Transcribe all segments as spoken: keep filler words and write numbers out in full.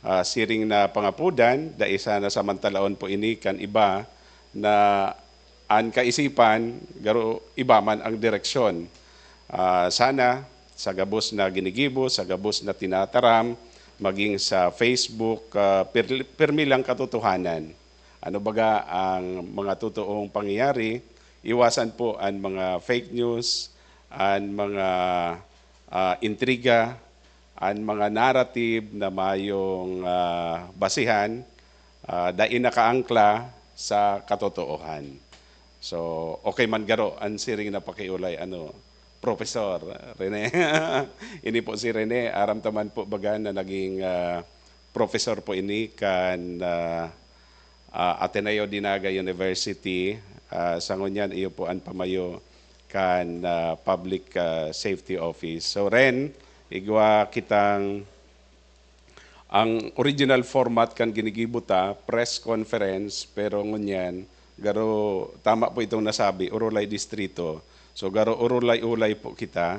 ah, siring na pangapodan, dai sana samantalaon po ini kan iba na an kaisipan, garo iba man ang direksyon. Ah, sana sa gabos na ginigibo, sa gabos na tinataram, maging sa Facebook, ah, pir-, pirmi lang katotohanan. Ano baga ang mga totoong pangyayari? Iwasan po an mga fake news, an mga, ah, intriga, an mga narrative na mayong, ah, basehan, ah, dai nakaangkla sa katotoohan. So, okay man garo an siring na pakiolay, ano, Professor Rene. Ini po si Rene, aram ta man po baga na naging, ah, professor po ini kan, ah, ah, Ateneo de Naga University. Ah, sa ngunyan, iyo po an pamayo kan, ah, Public, ah, Safety Office. So, Ren, igwa kitang, ang original format kan ginigibo ta, press conference, pero ngunyan, garo, tama po itong nasabi, orolay distrito. So, garo orolay-olay po kita.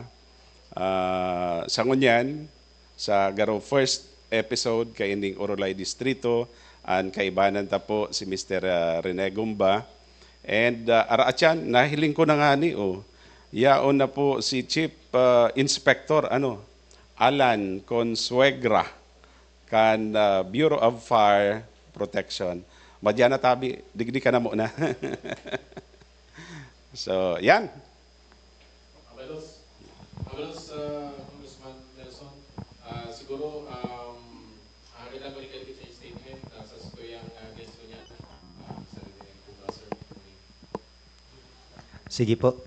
Ah, sa ngunyan, sa garo first episode kaining orolay distrito, an kaibanan ta po si Mister, ah, Rene Gumba. And, ah, araatyan, nahiling ko na ngani, oh. Yaon na po si Chief, ah, Inspector, ano, Alan Consuegra kan, ah, Bureau of Fire Protection. Madya na tabi, digdi ka na muna. So, yan. Abalos. Abalos, ah, Congressman Nelson. Ah, siguro, um, ah, kita balikan kita yung statement, ah, sa tuyang, ah, guest ko niya. Ah, sa rin po, sir. Sige po.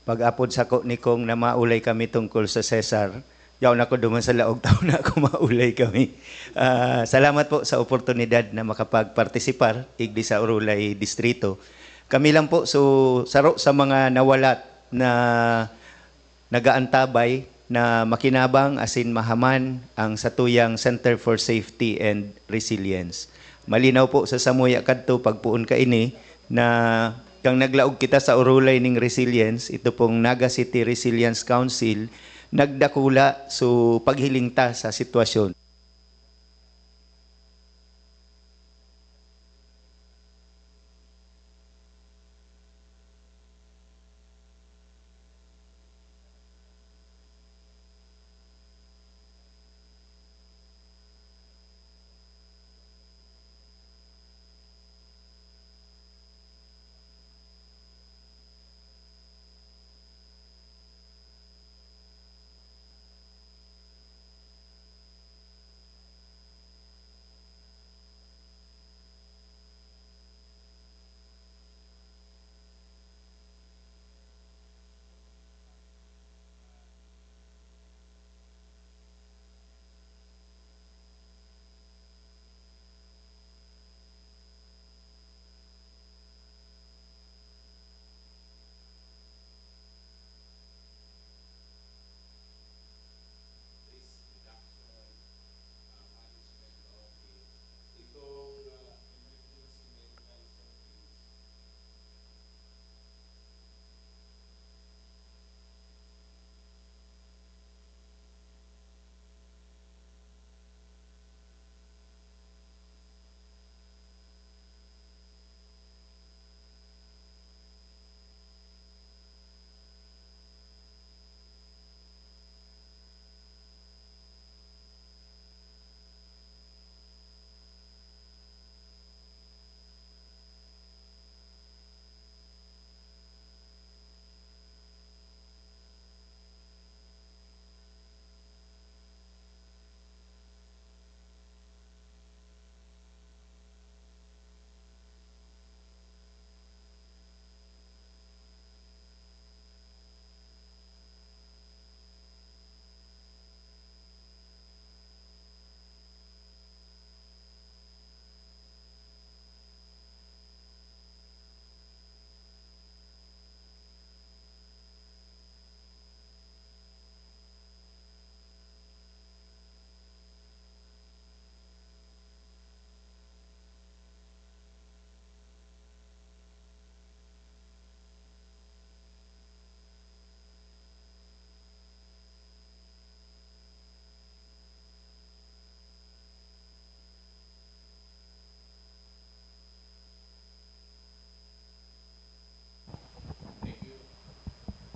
Pag-apod sako ni Kong na maulay kami tungkol sa Cesar, yaon ako duman sa laog tao na ako maulay kami. Ah, salamat po sa oportunidad na makapagpartisipar igdi sa Orolay Distrito. Kami lang po, so, saro sa mga nawalat na nagaantabay na makinabang asin mahaman ang satuyang Center for Safety and Resilience. Malinaw po sa samuya kadto pagpoon kaini na kan naglaog kita sa orolay ning resilience, ito pong Naga City Resilience Council, nagdakula so paghiling ta sa sitwasyon.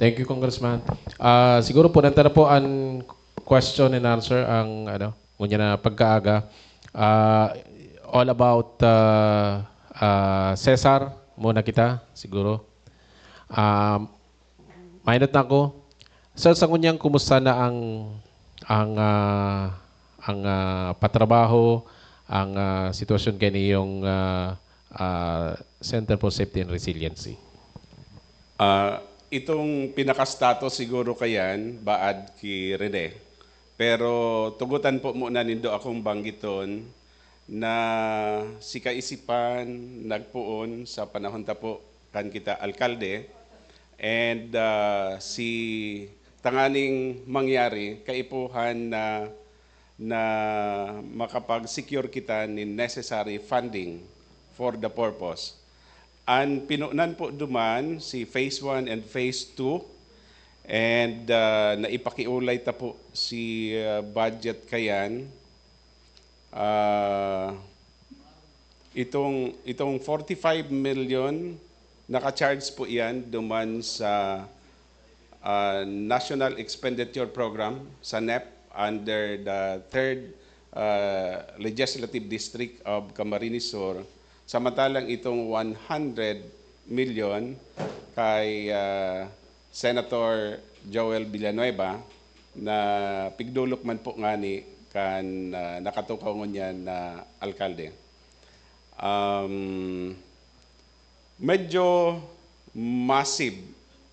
Thank you, Congressman. Ah, siguro po, nanta na po ang question and answer, ang, ano, ngunyan na pagkaaga. Ah, all about, ah, ah, Cesar muna kita, siguro. Ah, mainot na ako. Sir, sa ngunyang, kumusta na ang, ang, ah, ang, ah, patrabaho, ang, ah, sitwasyon kaniyong, ah, ah, Center for Safety and Resiliency? Ah, itong pinaka-status siguro kayan, baad ki Rene. Pero tugutan po muna nindo akong banggiton na si Kaisipan nagpoon sa panahon ta po kan kita alkalde, and, ah, si tanganing mangyari, kaipuhan na, na makapag-secure kita nin necessary funding for the purpose. An pinunan po duman si phase one and phase two, and, ah, naipakiulay ta po si, ah, budget kayan. Ah, itong, itong forty-five million, naka-charge po iyan duman sa, ah, National Expenditure Program sa NEP under the third, ah, Legislative District of Camarines Sur. Samantalang itong one hundred million kay, ah, Senator Joel Villanueva, na pigdolok man po ngani kan, ah, nakatukaw ngunyan na alkalde. Um, medyo massive,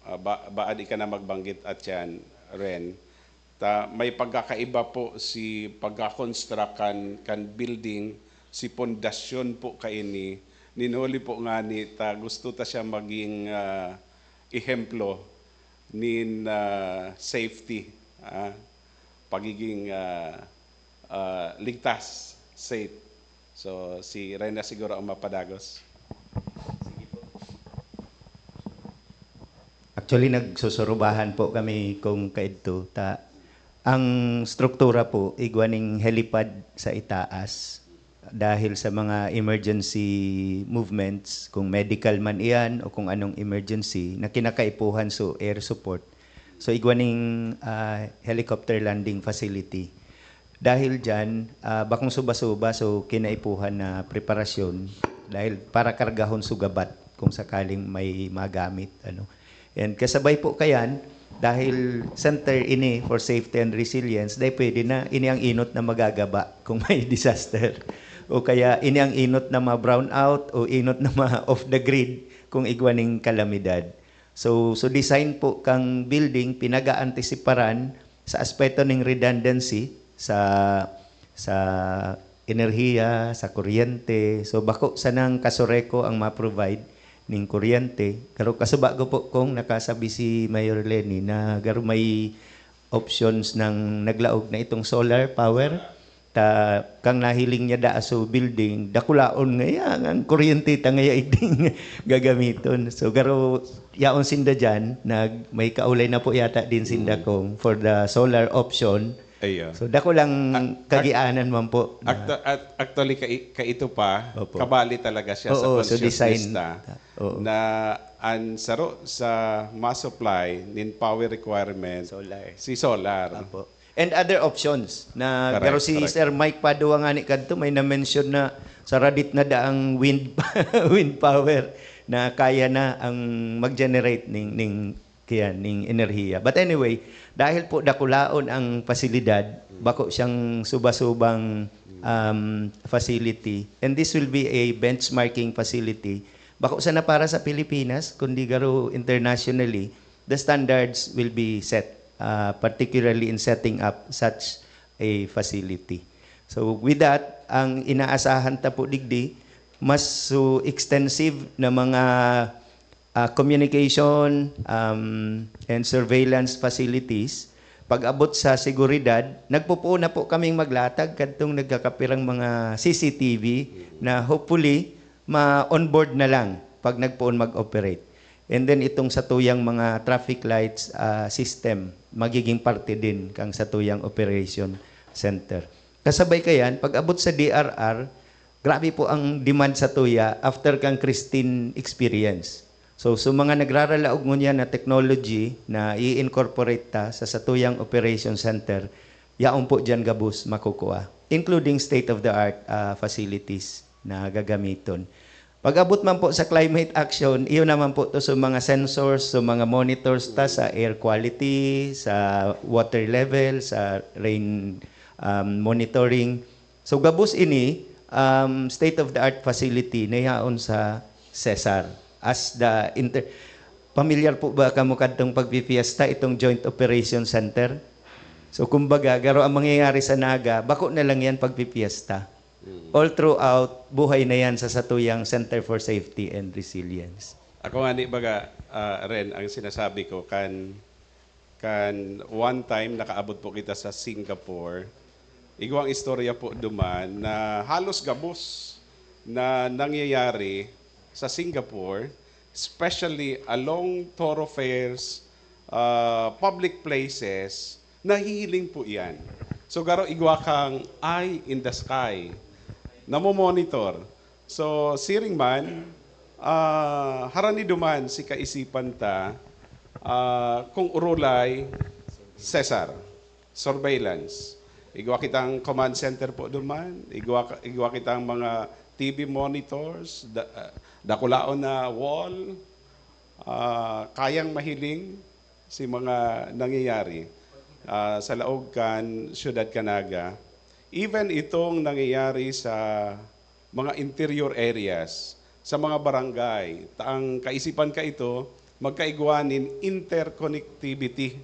ah, ba-, baad ika na magbanggit at yan, Ren. Ta, may pagkakaiba po si pagka-construct kan, kan building, si pundasyon po kaini. Nin huli po ngani, ta gusto ta siya maging, ah, ehemplo nin, ah, safety, ah, pagiging, ah, ah, ligtas, safe. So, si Rene siguro ang mapadagos. Actually, nagsusurubahan po kami kung kaidto. Ta, ang struktura po, igwa ning helipad sa itaas. Dahil sa mga emergency movements, kung medical man iyan o kung anong emergency na kinakaipuhan, so air support. So, igwa ning, ah, helicopter landing facility. Dahil diyan, ah, bakong suba-suba, so kinaipuhan na preparasyon dahil para kargahon sugabat kung sakaling may magamit, ano. And kasabay po kayan, dahil center ini for safety and resilience, dahil pwede na, ini ang inot na magagaba kung may disaster. O kaya ini ang inot na ma-brown out o inot na ma-off the grid kung igwa ning kalamidad. So, so design po kang building, pinag-aantisiparan sa aspeto ning redundancy sa, sa enerhiya, sa kuryente. So, bako sanang kasureko ang ma-provide ning kuryente. Pero kasubago po kung nakasabi si Mayor Leni na garo may options nang naglaog na itong solar power. Ta, kang nahiling niya daa so building, dakulaon ngaya ang kuryente ta ngaya iting gagamiton. So, garo yaon sinda diyan, nag-, may kaulay na po yata din sinda Mm. kung for the solar option. Ayun. So, dakulang Ak-, ak-, kagianan man po na actu-, at, actually, kai-, kaito pa, Opo. kabali talaga siya sa Oo, so conscious design. lista Oo. na an saro sa ma-supply nin power requirement Solar. si solar. Opo. And other options na Correct, garo si correct. Sir Mike Padua nga ni kadto, may na-mention na sa Radit na daang wind, wind power na kaya na ang mag-generate ning, ning, kaya, ning enerhiya. But anyway, dahil po dakulaon ang pasilidad, bako siyang suba-subang, um, facility. And this will be a benchmarking facility. Bako sana para sa Pilipinas, kundi garo internationally, the standards will be set, uh, particularly in setting up such a facility. So with that, ang inaasahan ta po digdi, mas so extensive na mga, ah, communication, um, and surveillance facilities. Pag-abot sa seguridad, nagpupuon na po kaming maglatag kadtong nagkakapirang mga C C T V na hopefully ma-onboard na lang pag nagpoon mag-operate. And then itong satuyang mga traffic lights, ah, system, magiging parte din kang satuyang operation center. Kasabay kayan, pag-abot sa D R R, grabe po ang demand satuya after kang Christine experience. So, so mga nagraralaog ngunyan na technology na i-incorporate ta sa satuyang operation center, yaon po diyan gabos makukua, including state-of-the-art, ah, facilities na gagamiton. Pag-abot man po sa climate action, iyo naman po to sa mga sensors, sa mga monitors ta sa air quality, sa water level, sa rain, um, monitoring. So, gabos ini, um, state-of-the-art facility na yaon sa CESAR. As the inter-, pamilyar po ba kamo kadtong pagpipiesta, itong Joint Operation Center? So, kumbaga, garo ang mangyayari sa Naga, bako na lang yan pagpipiesta. All throughout, buhay na yan sa satuyang Center for Safety and Resilience. Ako nga ni baga, ah, Ren, ang sinasabi ko, kan, kan one time nakaabot po kita sa Singapore, igwang istorya po duman na halos gabos na nangyayari sa Singapore, especially along thoroughfares, ah, public places, nahihiling po iyan. So, garo igwa kang eye in the sky, namomonitor. So, siring man, ah, harani duman si kaisipan ta, ah, kung urulay, CESAR, surveillance. Igwa kitang command center po duman, igwa, igwa kitang mga T V monitors, da-, ah, dakulaon na wall, ah, kayang mahiling si mga nangyayari, ah, sa laog kan siyudad kan Naga. Even itong nangyayari sa mga interior areas, sa mga barangay, ta ang kaisipan kaito, magkaigwa nin interconnectivity.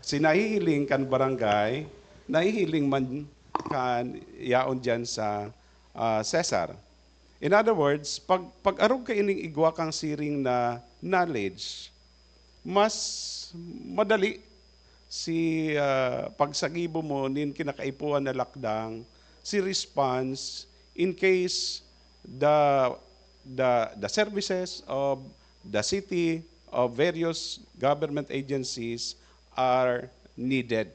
Si nahihiling kan barangay, nahihiling man kan yaon diyan sa, ah, CESAR. In other words, pag, pag-arog kaining igwa kang siring na knowledge, mas madali si, ah, pagsagibo mo nin kinakaipuhan na lakdang, si response in case the, the, the services of the city, of various government agencies are needed.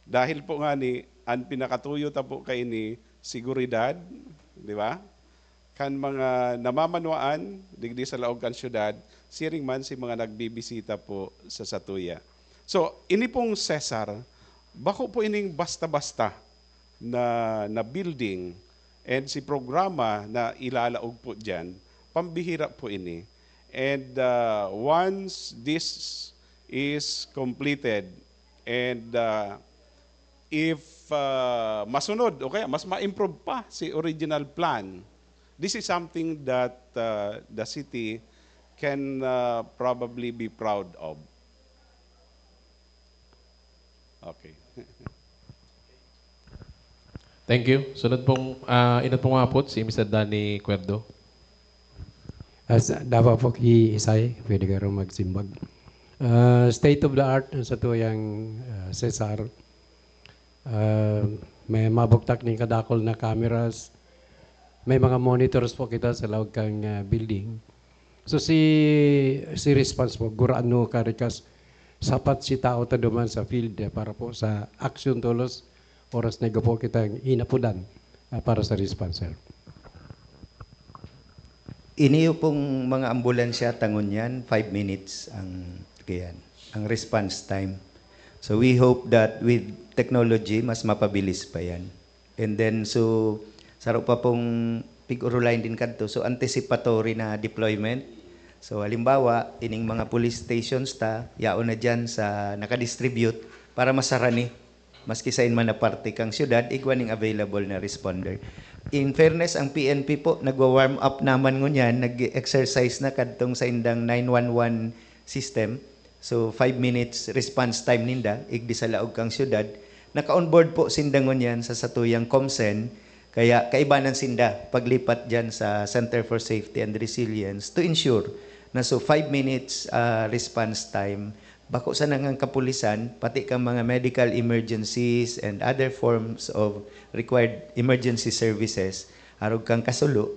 Dahil po ngani, an pinakatuyo ta po kaini, seguridad, di ba? Kan mga namamanwaan, digdi sa laog kan syudad, siring man si mga nagbibisita po sa satuya. So, ini pong CESAR, bako po ining basta-basta na, na building, and si programa na ilalaog po diyan, pambihira po ini. And, ah, once this is completed, and, ah, if, ah, masunod o kaya mas ma-improve pa si original plan, this is something that, ah, the city can, ah, probably be proud of. Okay. Thank you. Sunod pong, ah, inot pong umapot, si Mister Danny Cuerdo. As, dapat po ki Isay, pwede ka rin magsimbag. Ah, state of the art ang satuyang, ah, CESAR. Ah, may mabugtak ning kadakol na cameras. May mga monitors po kita sa laog kang, ah, building. So, si, si response po, gurano ka rikas, sapat si tao ta duman sa field, eh, para po sa action tolos, oras na po kitang inapudan, ah, para sa response, sir. Iniyo pong mga ambulansya, tangon yan, five minutes ang, kaya, ang response time. So, we hope that with technology, mas mapabilis pa yan. And then, so, saro pa pong pig-urulayan din kadto. So, anticipatory na deployment. So, halimbawa, ining mga police stations ta, yaon na dyan sa nakadistribute para masara ni. Maski sain man na parte kang syudad, igwa ning available na responder. In fairness, ang P N P po, nagwa-warm up naman ngunyan, nag-exercise na kadtong sa indang nine one one system. So, five minutes response time ninda, igdi sa laog kang syudad. Naka-onboard po sinda ngunyan sa satuyang ComSen, kaya kaibanan sinda paglipat dyan sa Center for Safety and Resilience to ensure na so five minutes, ah, response time, bako sa nangang kapulisan, pati kang mga medical emergencies and other forms of required emergency services, arog kang kasulo,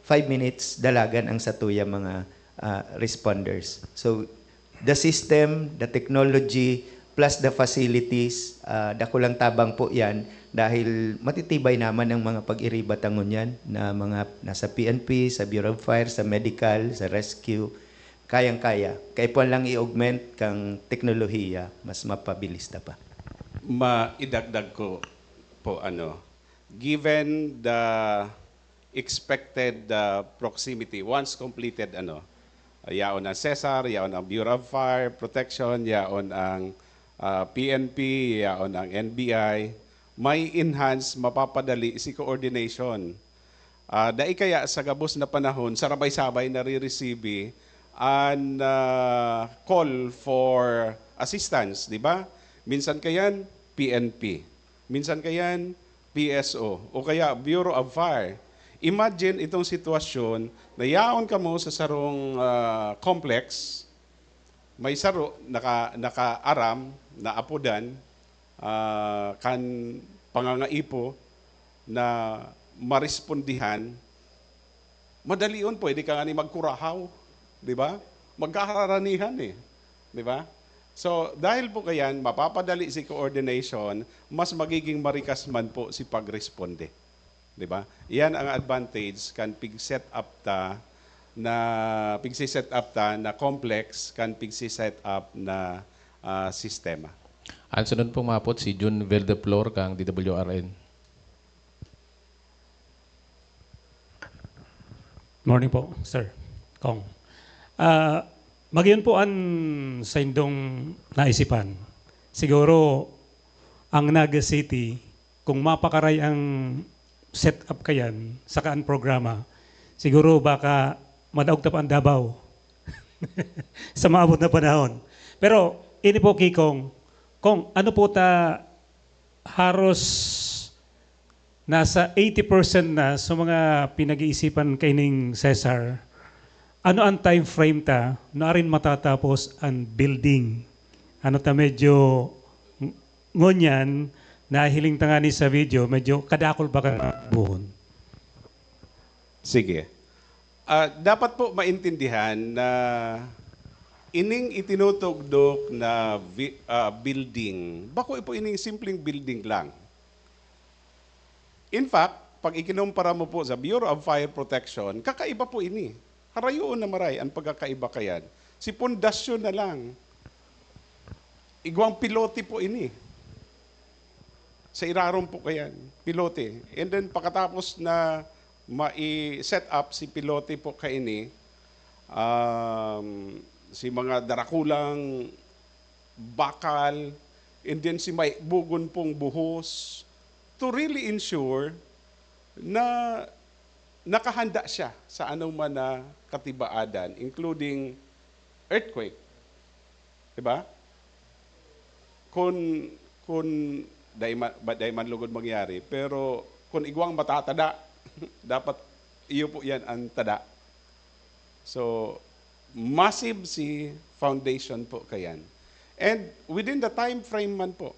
five minutes, dalagan ang satuya mga, ah, responders. So, the system, the technology, plus the facilities, ah, dakulang tabang po yan dahil matitibay naman ang mga pag-iriba ta ngunyan na mga nasa P N P, sa Bureau of Fire, sa medical, sa rescue. Kayang-kaya. Kaipuhan lang i-augment kang teknolohiya, mas mapabilis ta pa. Maidagdag ko po, ano, given the expected uh, proximity, once completed, ano, yaon ang SESAR, yaon ang Bureau of Fire Protection, yaon ang uh, P N P, yaon ang N B I, may enhance, mapapadali si coordination. Uh, dai kaya sa gabos na panahon, sarabay-sabay nariresibi an uh, call for assistance, di ba? Minsan kayan, P N P. Minsan kayan, P S O o kaya Bureau of Fire. Imagine itong sitwasyon na yaon kamo sa sarong ah, complex, may saro naka, nakaaram na apodan ah, kan pangangaipo na marespondihan, madalion pwede ka nga ni magkurahaw, di ba? Magkaharanihan eh, di ba? So, dahil po kayan, mapapadali si coordination, mas magiging marikas man po si pagresponde. Di ba? Iyan ang advantage kan pig-set up ta na pigsi-set up ta na complex kan pigsi-set up na ah, sistema. Ang sunod pong mapot si Jun Vildeflor kang D W R N. Morning po, sir. Kong. Ah, magiyon po an saindong naisipan. Siguro, ang Naga City, kung mapakaray ang setup kayan, saka ang programa, siguro baka madaog ta pa ang Davao sa maabot na panahon. Pero, ini po, Kikong, kung ano po ta haros nasa eighty percent na sa mga pinag-iisipan kaining SESAR, ano ang time frame ta na arin matatapos ang building? Ano ta medyo ng-, ngunyan, nahiling ta nga ni sa video, medyo kadakol pa ka buhon. Sige. Ah, dapat po maintindihan na ining itinutugdok na vi- ah, building, bako po ining simpleng building lang. In fact, pag ikinumpara mo po sa Bureau of Fire Protection, kakaiba po ini. Harayoon na maray ang pagkakaiba kayan. Si pundasyon na lang. Igwang pilote po ini. Sa irarom po kayan, pilote. And then pagkatapos na mai-set up si pilote po kaini, um, si mga darakulang bakal, and then si may bugon pong buhos, to really ensure na nakahanda siya sa anong man na katibaadan, including earthquake. Di ba? Kun, kun, dai man, ba, dai man lugod mangyari, pero kun igwang matatada, dapat iyo po yan ang tada. So, massive si foundation po kayan. And within the time frame man po,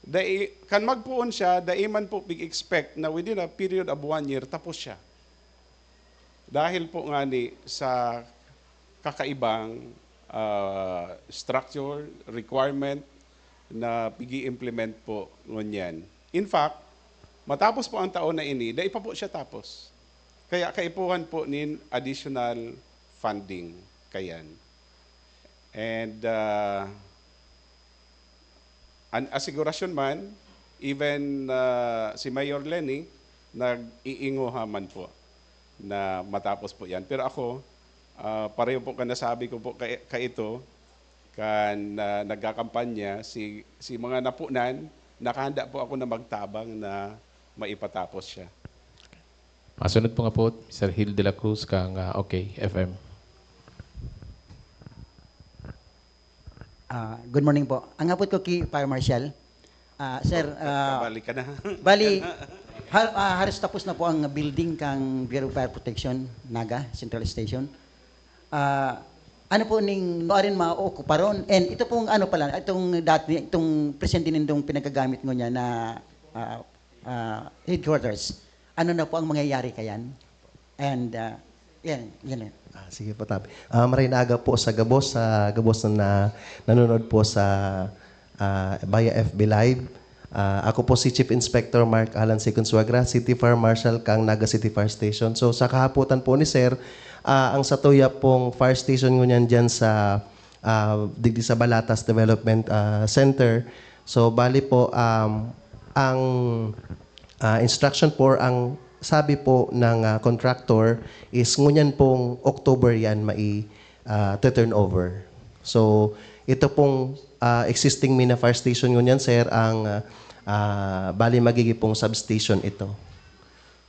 dai, kan magpoon siya, dai man po pig-expect na within a period of one year, tapos siya. Dahil po nga ni sa kakaibang ah, structure, requirement na pigi-implement po ngunyan. In fact, matapos po ang taon na ini, dai pa po siya tapos. Kaya kaipuhan po nin additional funding kayan. And ah, an asigurasyon man, even ah, si Mayor Leni, nag-iinguha man po na matapos po yan. Pero ako, ah, pareho po kan nasabi ko po ka, kaito, kan ah, nagkakampanya, si, si mga napunan, nakahanda po ako na magtabang na maipatapos siya. Masunod po nga po, Sir Hill de la Cruz kang ah, OK F M. Ah, good morning po. Ang hapot ko ki Fire Marshal. Ah, sir, ah, Balik ka na. bali, ha, ah, halos tapos na po ang building kang Bureau of Fire Protection, Naga Central Station. Ah, ano po ning nuarin maokuparon? And ito pong ano pala, itong dati, itong presente nindong pinagagamit ngunyan na ah, ah, headquarters. Ano na po ang mangyayari kayan? And uh, yan, yan. Ah, sige po, Tabi. Ah, maray na aga po sa gabos, sa gabos na, na nanonood po sa ah, via F B Live. Ah, ako po si Chief Inspector Mark Alan C. Consuegra, City Fire Marshal kan Naga City Fire Station. So, sa kahapotan po ni Sir, ah, ang satuya pong fire station ngunyan diyan sa, ah, digdi sa Balatas Development, ah, Center. So, bali po, um, ang, ah, instruction po, ang sabi po ng, ah, contractor is ngunyan pong October yan mai, ah, turnover. So, ito pong, ah, existing mina fire station ngunyan, sir, ang, ah, ah, bali magiging pong substation ito.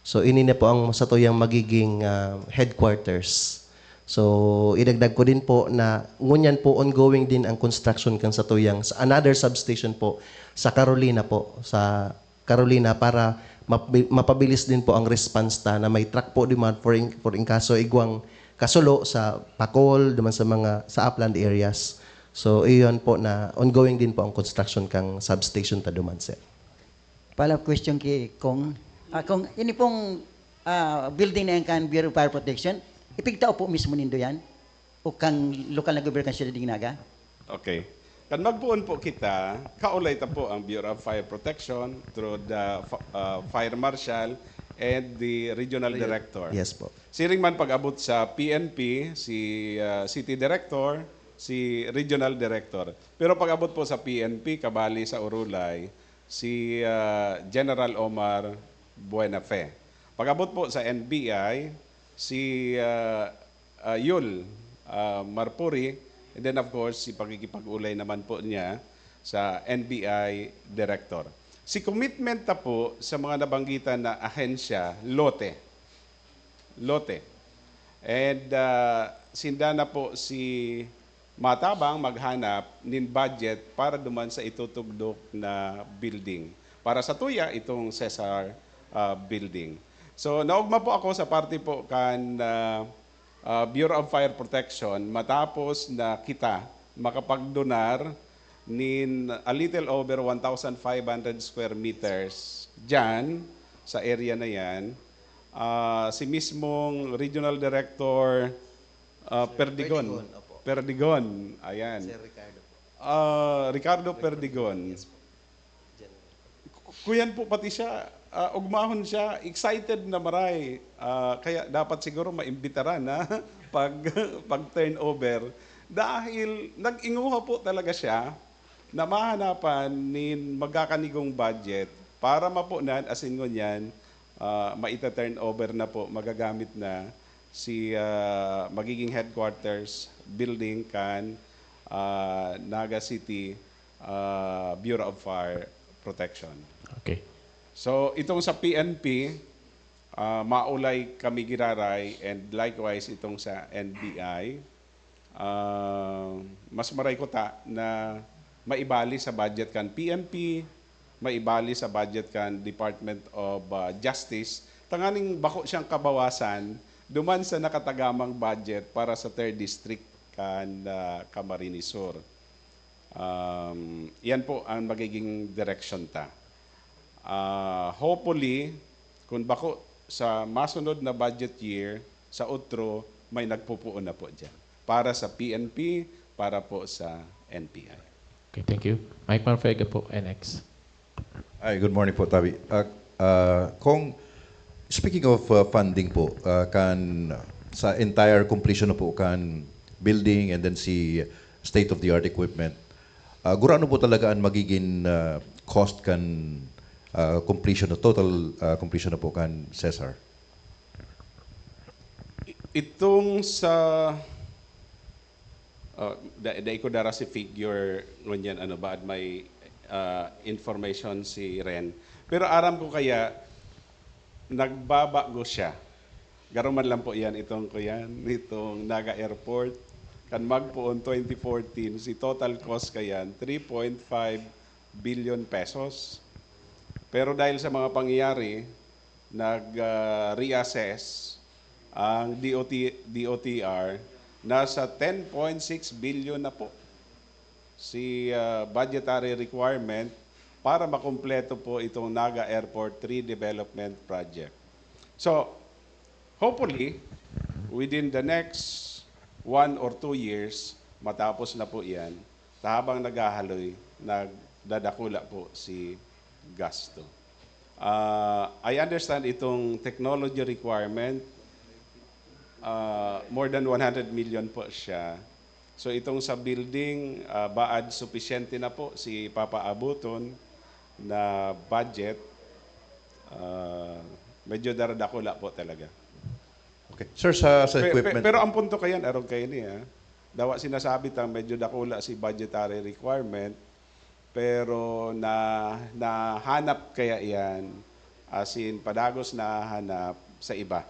So, ini na po ang satuyang magiging, ah, headquarters. So, idagdag ko din po na ngunyan po ongoing din ang construction kan satuyang sa another substation po sa Carolina po, sa Carolina para mapi-, mapabilis din po ang response ta na may truck po duman for in, for in kaso igwang kasulo sa Pacol, duman sa mga, sa upland areas. So, iyon po na ongoing din po ang construction kang substation ta duman, sir. Follow-up question ki Kong. Ah, Kong, ini pong, ah, building na yan kan Bureau of Fire Protection, ipigtao po mismo nindo yan? O kan lokal na gobyerno kan Siyudad nin Naga? Okay. Kan magpoon po kita, kaulay ta po ang Bureau of Fire Protection through the fa-, ah, Fire Marshal and the Regional Region-, Director. Yes po. Siring man pag-abot sa P N P, si, ah, City Director, si Regional Director. Pero pag-abot po sa P N P, kabali sa Urulay, si, ah, General Omar Buenafe. Pag-abot po sa N B I, si, ah, ah, Yul, ah, Marpuri, and then of course, si pakikipag-ulay naman po niya sa N B I Director. Si commitment ta po sa mga nabanggitan na ahensya, lote. Lote. And, ah, sinda na po si matabang maghanap nin budget para duman sa itutugdok na building. Para sa tuya, itong Cesar, ah, building. So, naogma po ako sa parte po kan, ah, ah, Bureau of Fire Protection matapos na kita makapagdonar nin a little over one thousand five hundred square meters diyan sa area na yan. Ah, si mismong Regional Director, ah, Perdigon. Perdigon, opo. Perdigon, ayan. Sir Ricardo po. Ah, Ricardo Perdigon. Yes po. General. Ku-, kuyan po pati siya, ah, ugmahon siya, excited na maray. Ah, kaya dapat siguro maimbitaran na pag, pag turnover. Dahil nag-inguha po talaga siya na mahanapan nin magkakanigong budget para mapunan, asin ngunyan, ah, maita-turnover na po, magagamit na si, ah, magiging headquarters building kan, ah, Naga City, ah, Bureau of Fire Protection. Okay. So, itong sa P N P, ah, maulay kami giraray, and likewise itong sa N B I. Ah, mas maray ko ta na maibali sa budget kan P N P, maibali sa budget kan Department of, ah, Justice, tanganing bako siyang kabawasan duman sa nakatagamang budget para sa third district kan, ah, Camarines Sur. Um, yan po ang magiging direksyon ta. Ah, hopefully, kung bako sa masunod na budget year, sa utro, may nagpupuon na po dyan. Para sa P N P, para po sa N B I. Okay, thank you. Mike Marfega po, N X. Ay, good morning po, Tabi. Ah, ah, Kong, speaking of, ah, funding po, ah, kan, sa entire completion na po kan building and then si state-of-the-art equipment, ah, gurano po talaga ang magiging, ah, cost kan, ah, completion na, total, ah, completion na po kan Cesar? I-, itong sa, ah, da-, dai ko dara si figure ngunyan, ano, baad may, ah, information si Ren. Pero aram ko kaya, nagbabago siya. Garo man lang po yan, itong, kuyan, itong Naga Airport. Kan magpoon twenty fourteen, si total cost kayan, three point five billion pesos. Pero dahil sa mga pangyayari, nag, ah, reassess ang D O T, D O T R, nasa ten point six billion na po si, ah, budgetary requirement para makumpleto po itong Naga Airport three Development Project. So, hopefully, within the next one or two years, matapos na po yan. Ta habang naghahaloy, nagdadakula po si gasto. Ah, I understand itong technology requirement, ah, more than one hundred million po siya. So itong sa building, ah, baad supisyente na po si papaabuton na budget. Ah, medyo daradakula po talaga. Okay. Sir, sa, sa Pe- pe- equipment. Pero ang punto kayan, arog kayo niya, dawa sinasabi tang medyo dakula si budgetary requirement, pero na nahanap kaya yan, as in, padagos nahanap sa iba.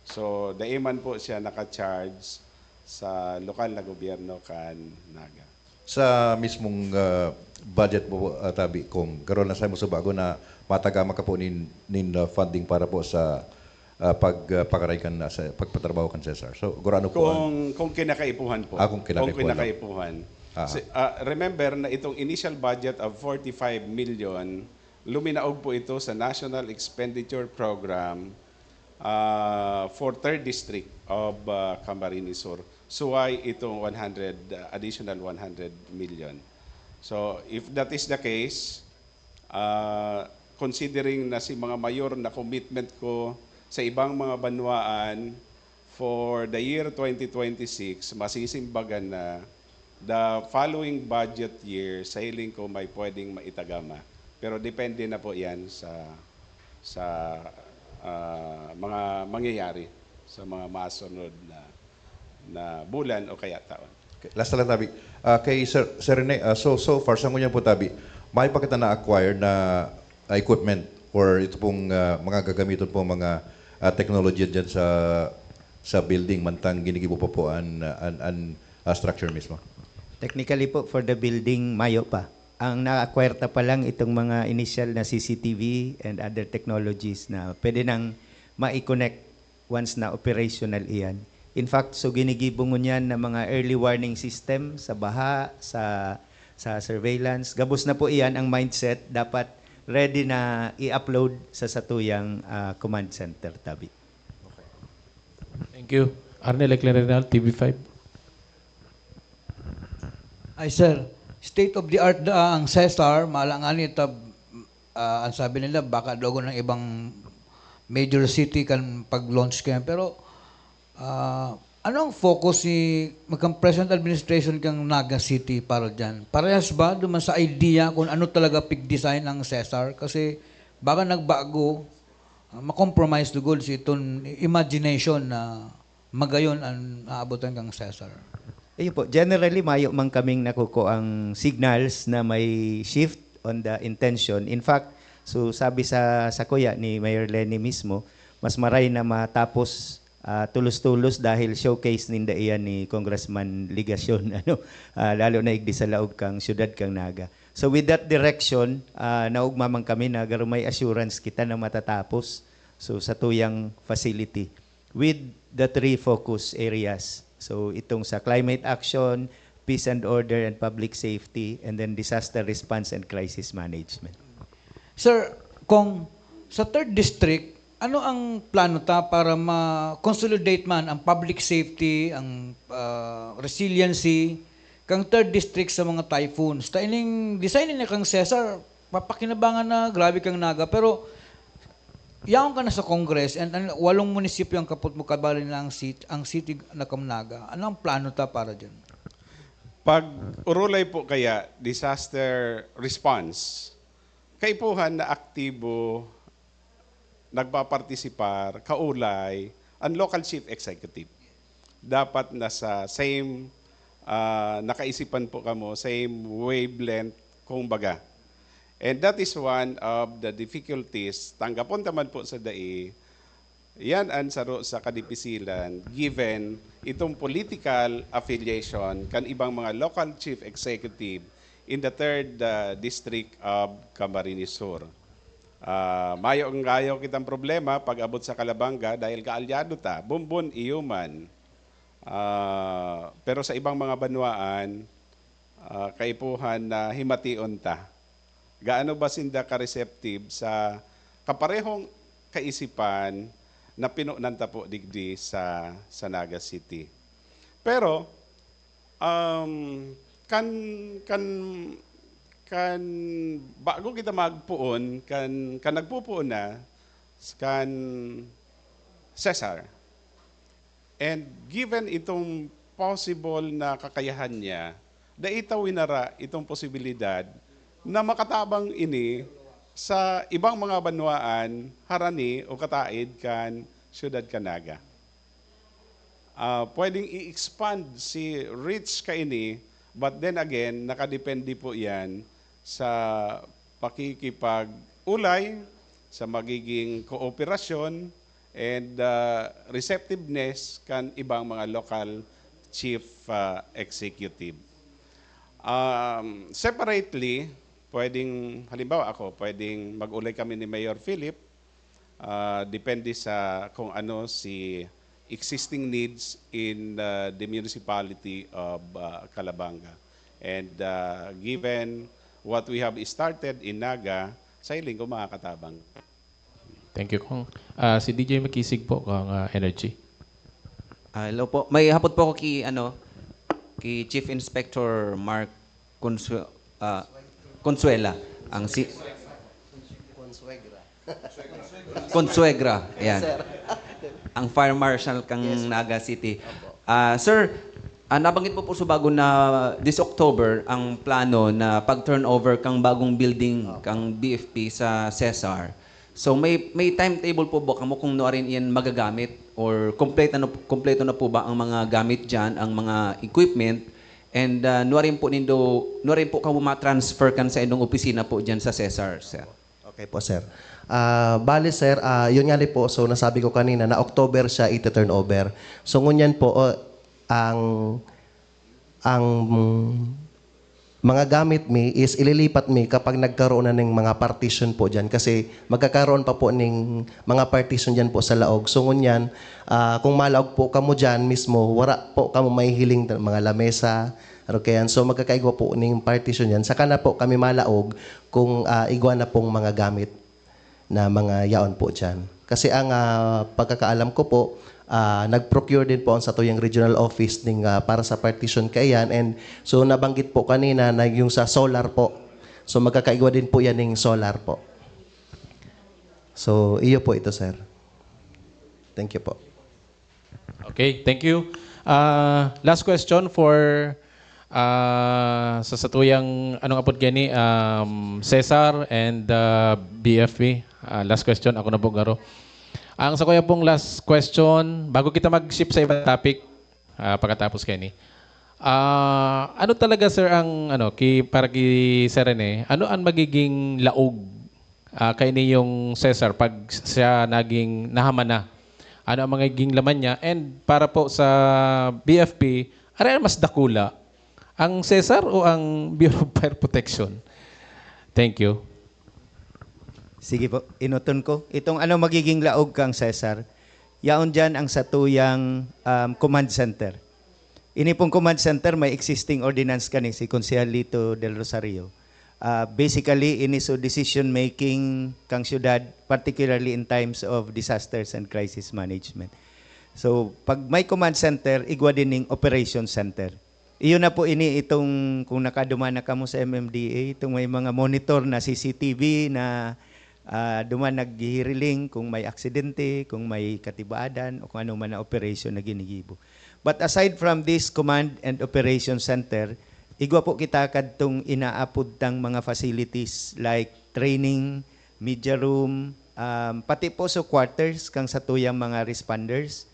So, daiman po siya naka-charge sa lokal na gobyerno kan Naga. Sa mismong ah, budget mo, ah, Tabi, kung karon na sa mo sa bago na matagama ka po nin, nin ah, funding para po sa ah, pag ah, pakaray kan ah, sa pagpatrabaho kan Cesar. So, gurano po ang Kung, kung kinakaipuhan po. Ah, kung kinakaipuhan lang. Kinakaipuhan. Aha. Si- ah, remember na itong initial budget of forty-five million, luminaog po ito sa National Expenditure Program ah, for third District of ah, Camarines Sur. Suway itong one hundred, ah, additional one hundred million. So, if that is the case, ah, considering na si mga mayor na commitment ko sa ibang mga banwaan for the year twenty twenty-six, masisimbagan na the following budget year, sa hiling ko may pwedeng maitagama. Pero depende na po yan sa sa ah, mga mangyayari sa mga masunod na na bulan o kaya taon. Okay. Last na lang, Tabi. Ah, kay Sir, Sir Rene, ah, so, so far, sa ngunyan po, Tabi, may pa kita na-acquire na ah, equipment or ito pong ah, mga gagamiton po, mga ah, technology dyan sa sa building, mantang ginigibo pa po an, an, an ah, structure mismo? Technically po, for the building, mayo pa. Ang na-acquire ta pa lang itong mga initial na C C T V and other technologies na pwede nang ma-connect once na operational iyan. In fact, so ginigibo ngunyan na mga early warning system sa baha, sa sa surveillance. Gabos na po iyan ang mindset. Dapat ready na i-upload sa satuyang ah, command center, Tabi. Thank you. Arnel Eclarinal, T V five. Ay, sir, state of the art da ang Cesar, malangan ita, ah, ang sabi nila, baka dogon ng ibang major city kan pag-launch kayo. Pero, ah, ano ang focus ni magkang present administration kang Naga City para dyan? Parehas ba duman sa idea kung ano talaga pig-design ang Cesar? Kasi baka nagbago, ah, makompromise lugod si iton imagination na magayon ang aabotan kang Cesar. Ayun po, generally, mayo man kaming nakukuang signals na may shift on the intention. In fact, so sabi sa sa kuya ni Mayor Lenny mismo, mas maray na matapos ah, tulos-tulos dahil showcase ninda iyan ni Congressman Legacion, ano, ah, lalo na igdi sa laog kang syudad kang Naga. So with that direction, ah, naugma man kami na garo may assurance kita na matatapos so sa tuyang facility with the three focus areas. So itong sa climate action, peace and order and public safety, and then disaster response and crisis management. Sir, kung sa third district, ano ang plano ta para ma-consolidate man ang public safety, ang ah, resiliency, kang third district sa mga typhoons? Ta ining design ni kang Cesar, papakinabangan na grabe kang Naga, pero yaon ka na sa Congress and ang walong munisipyo ang kapot mo, kabali na ang city, ang city na kang Naga. Ano ang plano ta para dyan? Pag urulay po kaya disaster response, kaipuhan na aktibo, nagpapartisipar, kaulay, ang local chief executive. Dapat nasa same, ah, nakaisipan po kamo, same wavelength, kung baga. And that is one of the difficulties. Tanggapon ta man po sa dai, yan ang saro sa kadipisilan, given itong political affiliation kan ibang mga local chief executive in the third uh, district of Camarines Sur. Ah, mayo ang gayo kitang problema pag abot sa Calabanga dahil kaalyado ta, Bumbon, iyo man. Ah, pero sa ibang mga banwaan, ah, kaipuhan na himation ta. Gaano ba sinda ka-receptive sa kaparehong kaisipan na pinunan ta po digdi sa, sa Naga City? Pero, um, kan, kan Kan bago kita magpoon, kan, kan nagpopoon na, kan Cesar. And given itong possible na kakayahan niya, dai ta winara itong posibilidad na makatabang ini sa ibang mga banwaan harani o kataid kan siyudad kan Naga. Ah, pwedeng i-expand si reach kaini, but then again, nakadepende po yan sa pakikipag-ulay, sa magiging kooperasyon, and, ah, receptiveness kan ibang mga local chief, ah, executive. Um, separately, pwedeng, halimbawa ako, pwedeng mag-ulay kami ni Mayor Philip, ah, depende sa kung ano si existing needs in, ah, the municipality of, ah, Calabanga. And, ah, given what we have started in Naga, sa hiling ko makakatabang. Thank you, Kong. Ah, si D J Makisig po, Kong, ah, Energy. Ah, hello po. May hapot po ako ki, ano, ki Chief Inspector Mark Consue-, ah, Consuela. Ang si... Consuegra. Yan. Ang Fire Marshal kang Naga City. Ah, sir, ah, nabanggit po po sa bago na this October ang plano na pag-turnover kang bagong building kang B F P sa Cesar. So may may timetable po ba kamo kung nuarin iyan magagamit or kompleto na, kompleto na po ba ang mga gamit diyan, ang mga equipment? And ah, nuarin po nindo, nuarin po kamo ma-transfer kan sa indong opisina po diyan sa Cesar, sir? Okay po, sir. Ah, bali, sir, ah, yun nga rin po, so nasabi ko kanina na October siya iti-turnover. So ngunyan po, oh, ang ang mga gamit mi is ililipat mi kapag nagkaroon na ning mga partition po diyan kasi magkakaroon pa po ning mga partition diyan po sa laog. So ngunyan, ah, kung malaog po kamo diyan mismo, wara po kamo mahihiling mga lamesa, arokeyan. So magkakaigwa po ning partition diyan. Saka na po kami malaog kung ah, igwa na pong mga gamit na mga yaon po diyan. Kasi ang ah, pagkakaalam ko po, ah, nag-procure din po ang satuyang regional office ning ah, para sa partition kaiyan, and so nabanggit po kanina na yung sa solar po. So magkakaigwa din po yan ning solar po. So iyo po ito, sir. Thank you po. Okay, thank you. Ah, last question for ah, sa satuyang, anong apod gani, um, Cesar and ah, B F P. Ah, last question, ako na po garo. Ang sa kuya pong last question, bago kita mag-shift sa ibang topic, ah, pagkatapos kani. Ah, ano talaga, sir, ang ano ki para ki Sir Rene? Ano ang magiging laog ah, kaini yung Cesar pag siya naging nahaman na? Ano ang magiging laman niya? And para po sa B F P, ano ang mas dakula? Ang Cesar o ang Bureau of Fire Protection? Thank you. Sige po, inuton ko. Itong ano magiging laog kang Cesar, yaon dyan ang satuyang um, command center. Ini pong command center, may existing ordinance kani si Konsehal Lito Del Rosario. Ah, basically, ini so decision making kang syudad, particularly in times of disasters and crisis management. So, pag may command center, igwa din ning operation center. Iyon na po ini itong, kung nakaduman na kamo sa M M D A, itong may mga monitor na C C T V na ah, duman naghihiriling kung may aksidente, kung may katibadan, o kung ano man na operation na ginigibo. But aside from this command and operation center, igwa po kita kadtong inaapod tang mga facilities like training, media room, um, pati po sa quarters kang satuyang mga responders.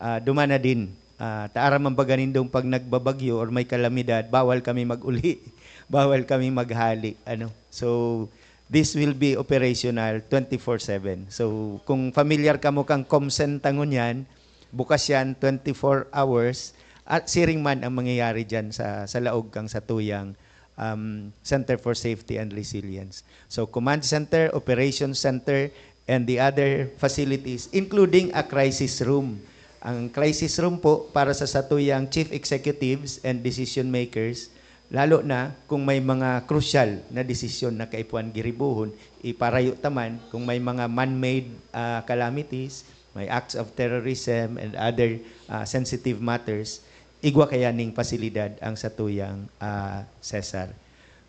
Ah, duman na din. Ah, ta aram man baga nindong pag nagbabagyo or may kalamidad, bawal kami mag-uli, bawal kami maghali, ano. So, this will be operational twenty-four seven. So, kung familiar kamo kang COMCEN ta ngunyan, bukas yan twenty-four hours at siring man ang mangyayari diyan sa sa laog kang satuyang um, Center for Safety and Resilience. So, Command Center, Operations Center, and the other facilities, including a crisis room. Ang crisis room po para sa satuyang chief executives and decision makers, lalo na kung may mga crucial na desisyon na kaipuhan giribuhon, iparayo ta man kung may mga man-made ah, calamities, may acts of terrorism and other ah, sensitive matters, igwa kaya ning pasilidad ang satuyang ah, Cesar.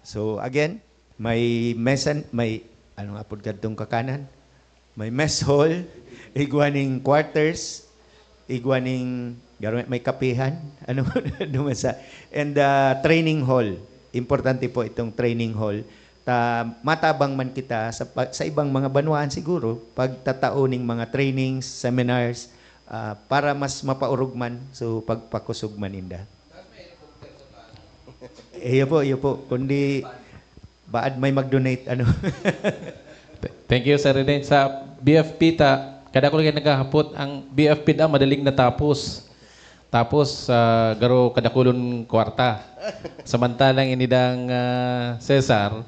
So again, May mesan, may, ano nga pod kadtong kakanan? May mess hall, igwa ning quarters, igwa ning garo-, may kapihan, ano, duman sa, and, ah, training hall. Importante po itong training hall. Ta, matabang man kita sa pa, sa ibang mga banwaan siguro, pagtatao ning mga trainings, seminars, ah, para mas mapaorog man, so pagpakosog man ninda. Iyo po, iyo po. Kundi baad may mag-donate, ano. Th- Thank you, Sir Rene. Sa B F P ta, kadakul kayo naghahapot, ang B F P da madaling natapos. Tapos, ah, garo kadakulon kwarta. Samantalang inidang ah, Cesar,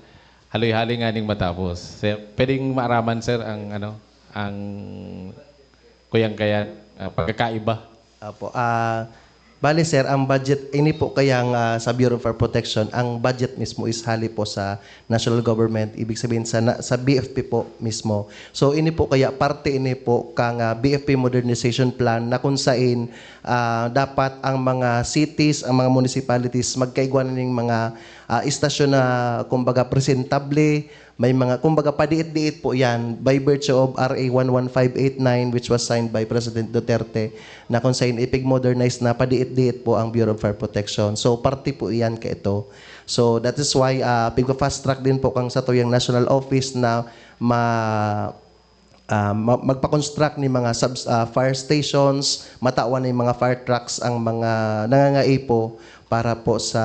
haloy-haloy nga ning matapos. Sir, pwedeng maaraman, sir, ang ano, ang kuyang kaya ah, pagkakaiba? Apo. Ah, bali sir, ang budget, ini po kayang ah, sa Bureau of Fire Protection, ang budget mismo is hali po sa national government, ibig sabihin sa, na- sa B F P po mismo. So ini po kaya parte ini po kang ah, B F P modernization plan na kung sain ah, dapat ang mga cities, ang mga municipalities magkaigwa na ning mga ah, istasyon na kumbaga presentable, may mga, kumbaga, padiit-diit po yan by virtue of R A one one five eight nine, which was signed by President Duterte, na kung saan ipig-modernize na padiit-diit po ang Bureau of Fire Protection. So, parte po yan ka ito. So, that is why uh, pigpa-fast track din po kang sa tuyang national office na ma ah, ma- magpa-construct ni mga subs- ah, fire stations, matawan ni mga fire trucks ang mga nangangaipo para po sa,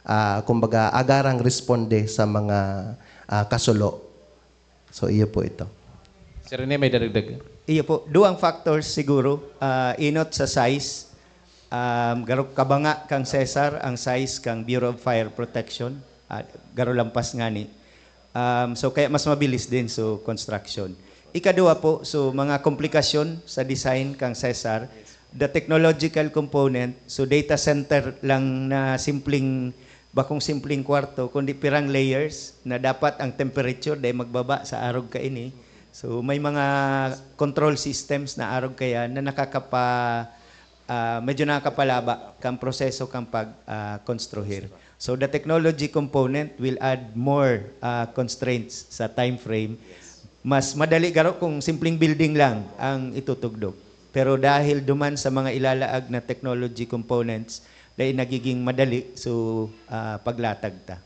ah, kumbaga, agarang responde sa mga ah, kasulo. So, iyo po ito. Sir Rene, may daragdag? Iyo po, duwang factors siguro, ah, inot sa size, um, garo kabanga kang Cesar ang size kang Bureau of Fire Protection, at garo lampas ngani. Um, so kaya mas mabilis din so construction. Ikaduha po, so mga komplikasyon sa design kang Cesar, the technological component, so data center lang na simpleng, bakong simpleng kwarto, kundi pirang layers na dapat ang temperature dahil magbaba sa arog kaini. So may mga control systems na arog kaya na nakakapa ah, medyo nakakapalaba kang proseso kang pag ah, konstruhir. So the technology component will add more ah, constraints sa time frame. Mas madali garo kung simpleng building lang ang itutugdok. Pero dahil duman sa mga ilalaag na technology components, dahil nagiging madali, so ah, paglatag ta.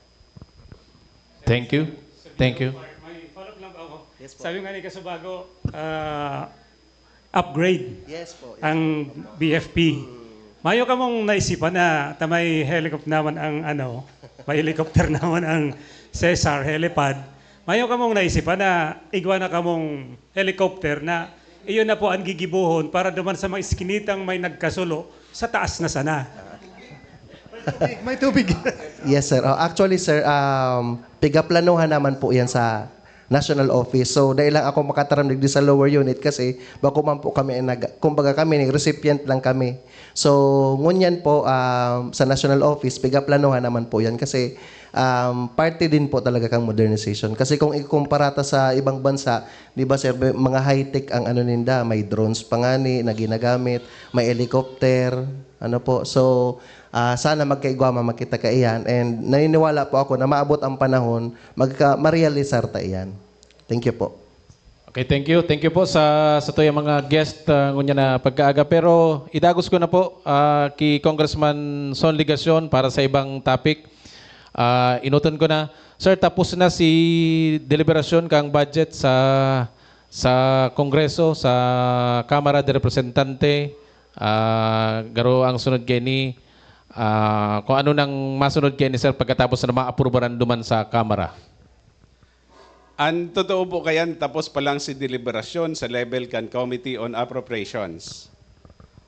Thank you. Thank you. May follow-up lang po ako. Sabi nga ni Kasubago, ah, upgrade Yes po. ang B F P. Mayo kamong naisipan na ta may helicopter naman ang ano, may helicopter naman ang Cesar helipad. Mayo kamong naisipan na igwa na kamong helicopter na iyon na po ang gigibohon para duman sa mga iskinitang may nagkasulo sa taas na sana. May tubig. Yes, sir. Oh, actually, sir, um, pigaplanuhan naman po yan sa national office. So, dahil lang ako makataram digdi sa lower unit kasi bako man po kami, nag, kumbaga kami, recipient lang kami. So, ngunyan po, um, sa national office, pigaplanuhan naman po yan kasi um, parte din po talaga kang modernization. Kasi kung ikukumpara ta sa ibang bansa, di ba sir, may mga high-tech ang ano ninda, may drones pa nga ni na ginagamit, may helicopter, ano po. So, ah, sana magkaigwa man makita ka iyan. And naniniwala po ako na maabot ang panahon, magka, marealisar ta iyan. Thank you po. Okay, thank you. Thank you po sa sa tuyang mga guest ah, ngunya na pagkaaga. Pero idagos ko na po ah, ki Congressman Son Legacion para sa ibang topic. Ah, inuton ko na, sir, tapos na si deliberasyon kang budget sa sa Kongreso, sa Kamara de Representante. Ah, garo ang sunod kaini, ah, kung ano nang masunod kaini, sir, pagkatapos na maaprubaran duman sa Kamara. Ang totoo po kayan, tapos pa lang si deliberasyon sa level kan Committee on Appropriations.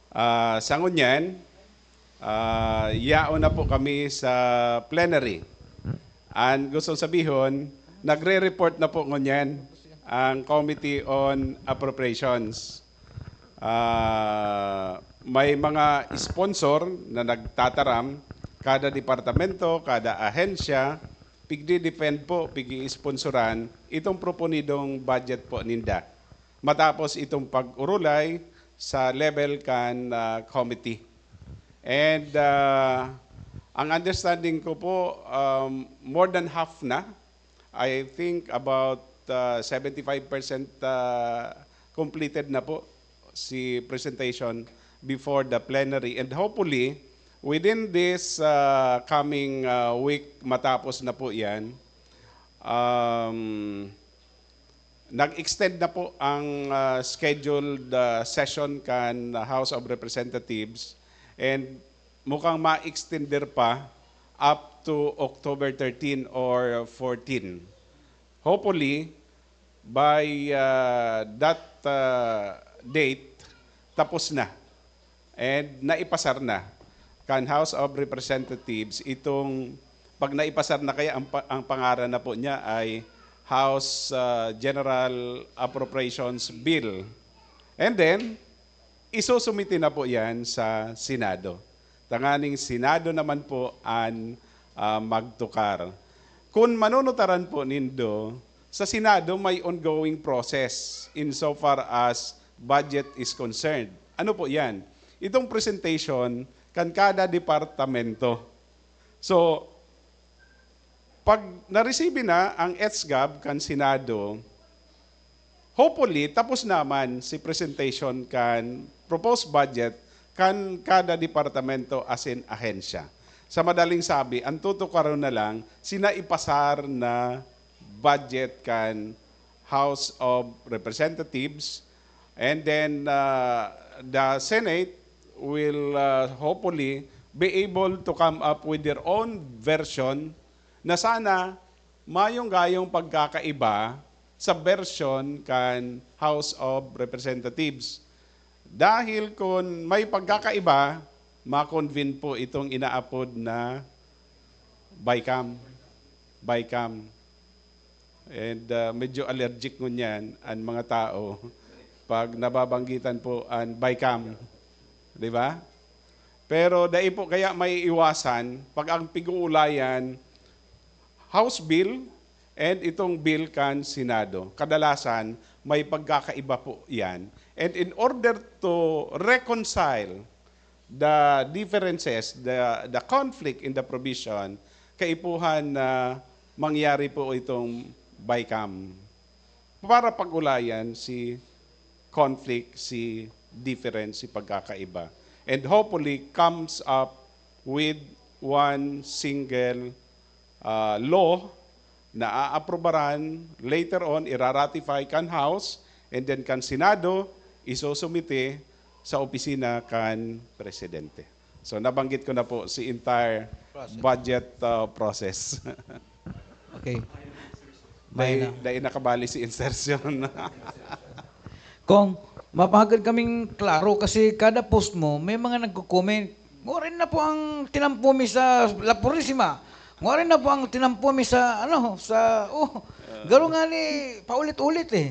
Ah, sa ngunyan, ah, yaon na po kami sa plenary. And gusto sabihon, nagre-report na po ngunyan ang Committee on Appropriations. Ah, may mga sponsor na nagtataram, kada departamento, kada ahensya, pigdi-defend po, pigi-sponsoran itong proponidong budget po ninda. Matapos itong pag-urulay sa level kan ah, committee. And ah, ang understanding ko po, um, more than half na I think about uh, seventy-five percent uh, completed na po si presentation before the plenary. And hopefully, within this uh, coming uh, week, matapos na po yan, um, nag-extend na po ang uh, scheduled uh, session kan House of Representatives, and mukhang ma-extender pa up to October thirteen or fourteen. Hopefully, by uh, that uh, date, tapos na. And naipasar na kan House of Representatives itong, pag naipasar na kaya, ang, pa- ang pangaran na po niya ay House uh, General Appropriations Bill. And then, isusumite na po yan sa Senado. Tanganing Senado naman po an uh, magtukar. Kung manunutaran po nindo, sa Senado may ongoing process insofar as budget is concerned. Ano po yan? Itong presentation kan kada departamento. So, pag naresibi na ang ETSGAB kan Senado, hopefully, tapos naman si presentation kan proposed budget kan kada departamento asin ahensya. Sa madaling sabi, ang tutukaron na lang, sinaipasar na budget kan House of Representatives, and then uh, the Senate will uh, hopefully be able to come up with their own version na sana mayong gayong pagkakaiba sa version kan House of Representatives. Dahil kung may pagkakaiba, makonvene po itong inaapod na BICAM. BICAM. And uh, medyo allergic ngunyan ang mga tao pag nababanggitan po ang BICAM. Di ba? Pero dai po kaya may iwasan pag ang pig-uulayan, House Bill and itong bill kan Senado. Kadalasan, may pagkakaiba po yan. And in order to reconcile the differences, the, the conflict in the provision, kaipuhan na mangyari po itong BICAM para pag-ulayan si conflict, si difference, si pagkakaiba. And hopefully comes up with one single uh, law na aaprobaran, later on, iraratify kan House, and then kan Senado, isusumite sa opisina kan Presidente. So, nabanggit ko na po si entire budget uh, process. Okay. Dahil, dahil nakabali si insertion. Kung mapahagad kaming klaro kasi kada post mo, may mga nagko-comment. Ngwarin na po ang tinampo mi sa La Purisima. Ngwarin na po ang tinampo mi sa, ano, sa, oh, garo nga ni, paulit-ulit eh.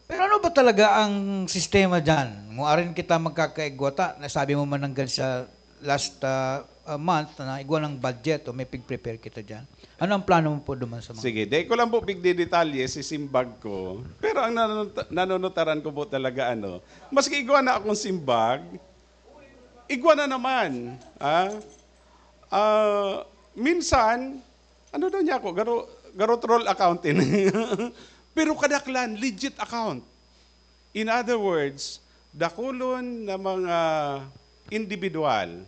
Pero ano ba talaga ang sistema dyan? Ngwarin kita magkakaigwata, nasabi mo man hanggang sa last uh, uh, month na igwa ng budget o may pig-prepare kita dyan. Ano ang plano mo po duman sa mga... Sige, dahil ko lang po pigdidetalye si simbag ko. Pero ang nanunut- nanunutaran ko po talaga ano, maski igwa na akong simbag, igwa na naman. Ah? Ah, minsan, ano daw niya ako, garo, garo troll accounting. Pero kadaklan, legit account. In other words, dakulon na mga individual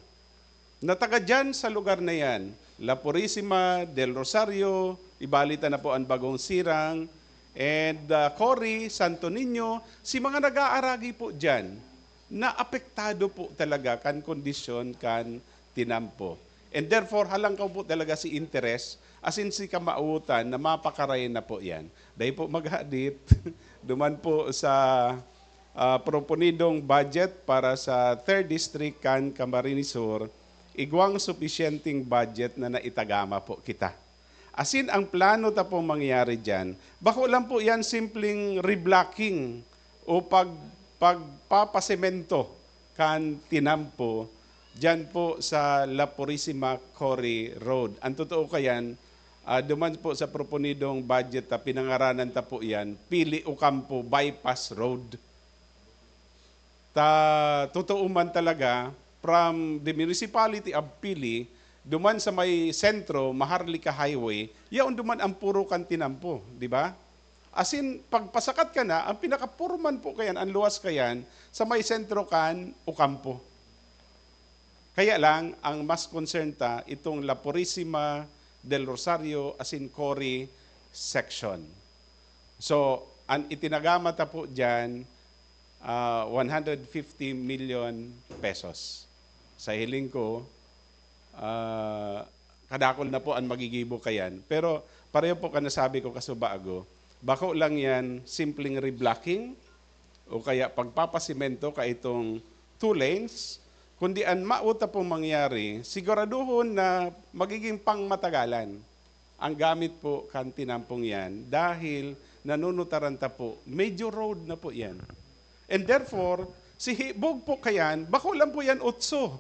na taga dyan sa lugar na yan, La Purisima, Del Rosario, ibalita na po ang Bagong Sirang, and uh, Cory, Santo Niño, si mga nag-aaragi po dyan, na apektado po talaga kan kondisyon kan tinampo. And therefore, halangkaw po talaga si interes, asin si kamautan na mapakarayan na po yan. Dahil po maghadit, duman po sa uh, proponidong budget para sa third District kan Camarines Sur, igwang supisyenteng budget na naitagama po kita. Asin ang plano ta pong mangyari dyan, bako lang po yan simpleng reblocking o pag, pagpapasemento kan tinampo dyan po sa La Purisima Cory Road. Ang totoo kayan, uh, duman po sa proponidong budget na pinangaranan ta po yan, Pili Ocampo Bypass Road. Ta, totoo man talaga, from the municipality of Pili, Duman sa may sentro, Maharlika Highway, yaon duman ang puro kan tinampo, di ba? As in, pagpasakat ka na, ang pinakapuro man po kayan, ang luwas kayan, sa may sentro kan Ocampo. Kaya lang, ang mas concern ta, itong La Purisima del Rosario, as in, Cory section. So, ang itinagama ta po dyan, ah, one hundred fifty million pesos. Sa hiling ko, ah, kadakol na po ang magigibo kayan. Pero pareho po ka nasabi ko kasubago, bako lang yan simpleng reblocking o kaya pagpapasimento ka itong two lanes, kundi ang mao ta pong mangyari, siguraduhon na magiging pangmatagalan ang gamit po kan tinampong yan dahil nanunutaran ta po, major road na po yan. And therefore, si Hibog po kayan, bako lang po yan otso.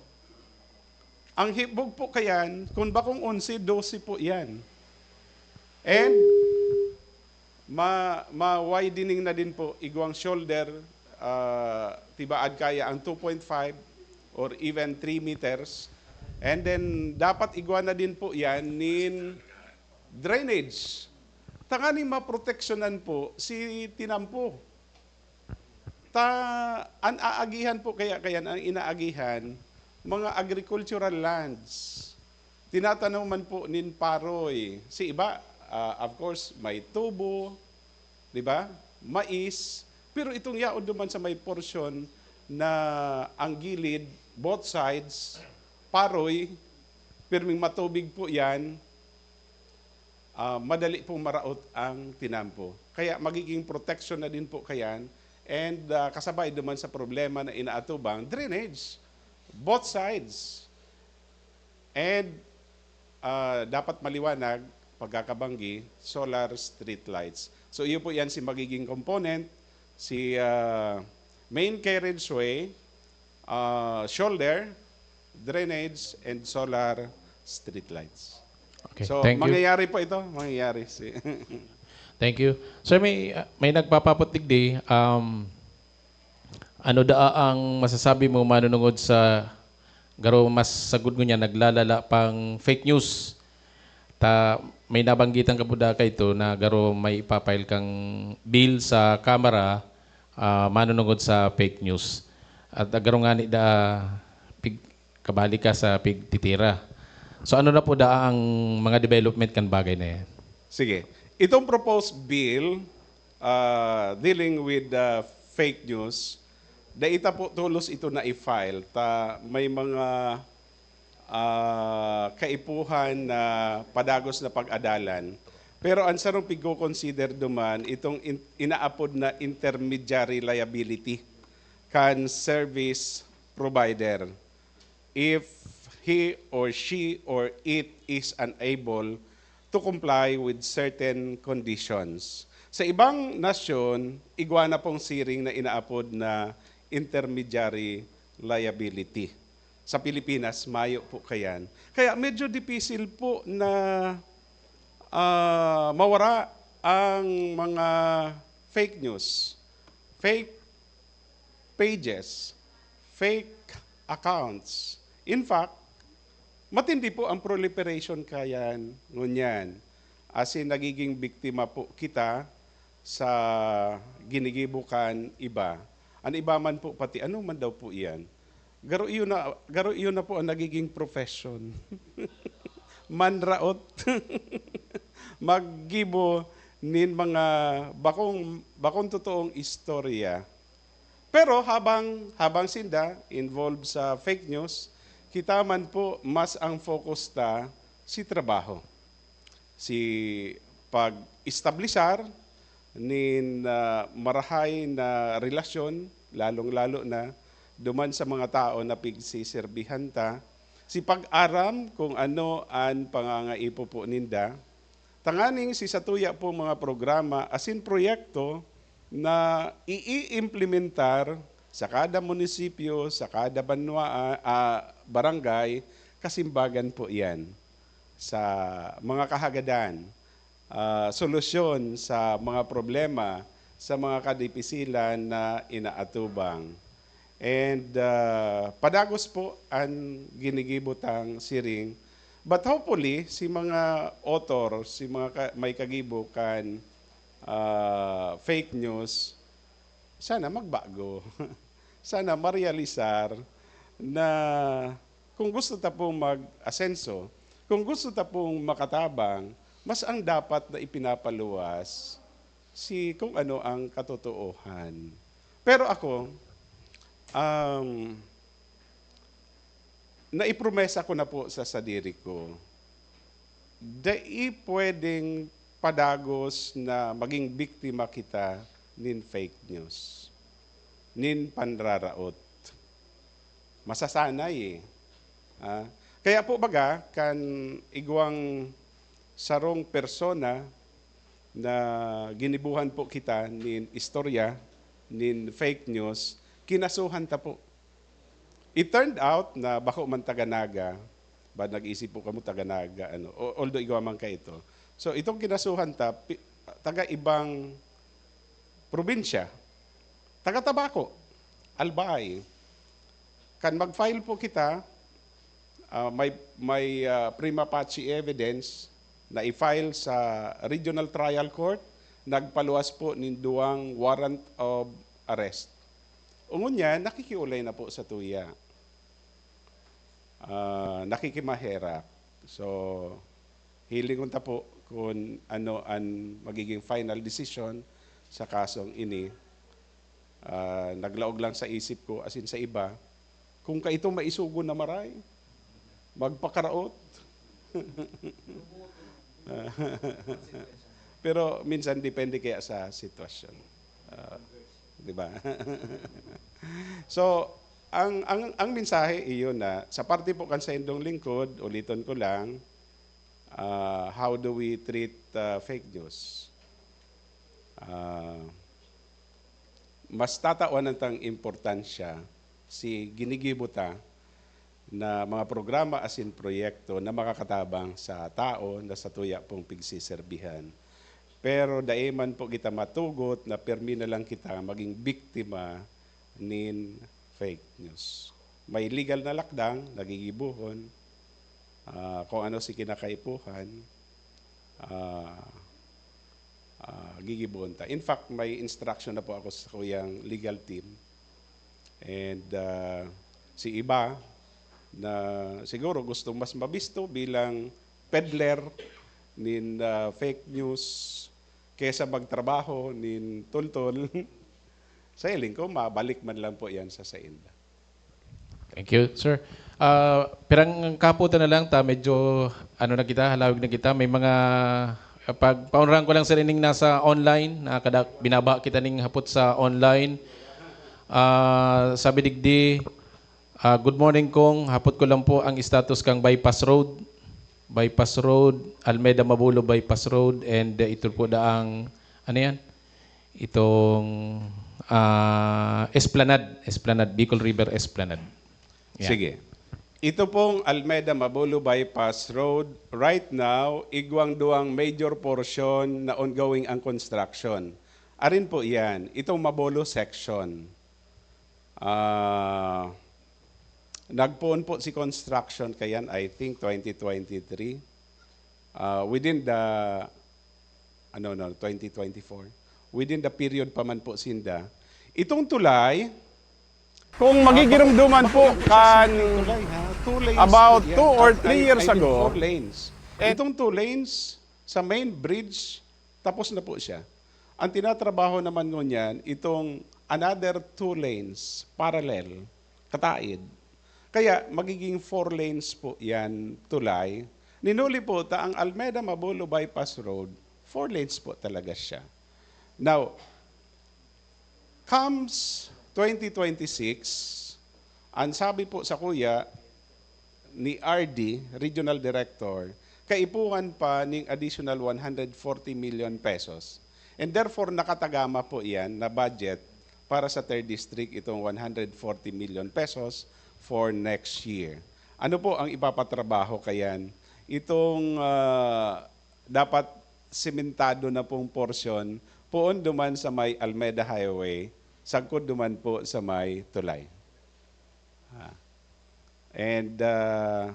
Ang Hibog po kayan, kung bakong onse, dose po yan. And ma ma-widening na din po, igwang shoulder, ah, tibaad kaya ang two point five or even three meters. And then, dapat igwa na din po yan nin drainage. Tanganing maproteksyonan po si tinampo. Ta, an aagihan po kaya, kaya ang inaagihan, mga agricultural lands. Tinatanom man po nin paroy. Si iba, ah, of course, may tubo, di ba? Mais. Pero itong yaon duman sa may portion na ang gilid, both sides, paroy, pirming matubig po yan, ah, madali pong maraot ang tinampo. Kaya magiging protection na din po kayan. And, ah, kasabay duman sa problema na inaatubang, drainage. Both sides. And, ah, dapat maliwanag, pagkakabanggi, solar street lights. So, iyo po yan si magiging component, si, ah, main carriageway, ah, shoulder, drainage, and solar street lights. Okay, So, thank you. mangyayari po ito, mangyayari. Si Thank you. Sir, may, may nagpapapot digdi. Um, ano daa ang masasabi mo manunungod sa garo mas sagud ngunyan naglalala pang fake news? Ta, may nabanggitan ka po da kaito na garo may ipapile kang bill sa Kamara, ah, manunungod sa fake news. At garo ngani da pig-, kabali ka sa pigtitira. So ano na po daa ang mga development kan bagay na yan? Sige. Itong proposed bill, ah, dealing with the fake news, dai ta po tolos ito na i-file. Ta may mga, ah, kaipuhan na padagos na pag-adalan. Pero ang sarong pigko-consider duman, itong in-, inaapod na intermediary liability kan service provider if he or she or it is unable to comply with certain conditions. Sa ibang nasyon, igwa na pong siring na inaapod na intermediary liability. Sa Pilipinas, mayo po kayan. Kaya medyo dipisil po na, ah, mawara ang mga fake news, fake pages, fake accounts. In fact, matindi po ang proliferation kayan ngunyan. As in, nagiging biktima po kita sa ginigibo kan iba. Ang iba man po pati, ano man daw po iyan? Garo iyo na, garo iyo na po ang nagiging profession. Manraot. Maggibo nin mga bakong, bakong totoong istorya. Pero habang, habang sinda involved sa fake news, kita man po mas ang focus ta si trabaho. Si pag-establisar nin, ah, marahay na relasyon, lalong-lalo na duman sa mga tao na pigsiserbihan ta, si pag-aram kung ano an pangangaipo po ninda, tanganing si satuya po mga programa asin proyekto na iiimplementar sa kada munisipyo, sa kada banwa, ah, barangay, kasimbagan po iyan sa mga kahagadan, ah, solusyon sa mga problema, sa mga kadipisilan na inaatubang. And, ah, padagos po an ginigibo tang siring But hopefully, si mga author, si mga ka-, may kagibo kan, ah, fake news, sana magbago. Sana marealisar na kung gusto ta pong mag-asenso, kung gusto ta pong makatabang, mas ang dapat na ipinapaluwas si kung ano ang katotoohan. Pero ako, um, naipromesa ko na po sa sadiri ko, dai pwedeng padagos na maging biktima kita nin fake news, nin panraraot. Masasanay eh. Ah, kaya po baga, kan igwang sarong persona na ginibuhan po kita nin istorya, nin fake news, kinasuhan ta po. It turned out na bako man taga Naga, ba nag-isip po kamo taga Naga, ano, o-, although igwa man kaito. So, itong kinasuhan ta, pi-, taga ibang probinsya, taga Tabaco, Albay. Kan mag-file po kita, ah, may, may, ah, prima facie evidence na i-file sa Regional Trial Court, nagpaluwas po nin duwang warrant of arrest. Ngunyan, nakikiulay na po sa tuya. Ah, nakikimaherak. So, hilingon ta po kung ano an magiging final decision sa kasong ini. Ah, naglaog lang sa isip ko, asin sa iba, kung kaito maisugo na maray, magpakaraot. Pero minsan depende kaya sa sitwasyon. Ah, di ba? So, ang, ang, ang mensahe iyon na sa parte po kan saindong lingkod, uliton ko lang, ah, how do we treat, ah, fake news? Ah, mas tatawan tang importansya si ginigibo ta na mga programa asin proyekto na makakatabang sa tao na satuya pong pigsiserbihan. Pero dai man po kita matugot na pirmi na lang kita maging biktima nin fake news. May legal na lakdang, nagigibohon, ah, kung ano si kinakaipuhan, ah, ah, gigibohon ta. In fact, may instruction na po ako sa kuyang legal team. And, ah, si iba na siguro gustong mas mabisto bilang peddler nin, ah, fake news kesa magtrabaho nin tultol, sa hiling ko, mabalik man lang po yan sa sainda. Thank you, sir. Ah, pirang kaputan na lang ta, medyo ano na kita, halawig na kita. May mga, ah, pag, paunrahan ko lang, sir, ining nasa online, na kada, binaba kita ning hapot sa online. Ah, sabi digdi, ah, "Good morning, Kong. Hapot ko lang po ang status kang Bypass Road. Bypass Road, Almeda Mabolo Bypass Road, and, uh, ito po daang, ano yan? Itong, ah, Esplanade, Esplanade, Bicol River Esplanade." Yan. Sige. Ito pong Almeda Mabolo Bypass Road, right now, igwang duwang major portion na ongoing ang construction. Arin po yan, itong Mabolo section. Ah, nagpoon po si construction kayan, I think, twenty twenty-three. Ah, within the, ano, no, twenty twenty-four. Within the period pa man po sinda. Itong tulay, kung magigirumduman po kan about two or three years ago, itong two lanes sa main bridge, tapos na po siya. Ang tinatrabaho naman ngunyan, itong another two lanes, parallel, kataid. Kaya magiging four lanes po yan, tulay. Ninuli po ta ang Almeda Mabolo Bypass Road, four lanes po talaga siya. Now, comes twenty twenty-six, ang sabi po sa kuya ni R D, Regional Director, kaipuhan pa ning additional one hundred forty million pesos. And therefore, nakatagama po yan na budget para sa third district, itong one hundred forty million pesos for next year. Ano po ang ipapatrabaho kayan? Itong, ah, dapat sementado na pong porsyon, poon duman sa may Almeda Highway, sagkod duman po sa may tulay. Ah. And, ah,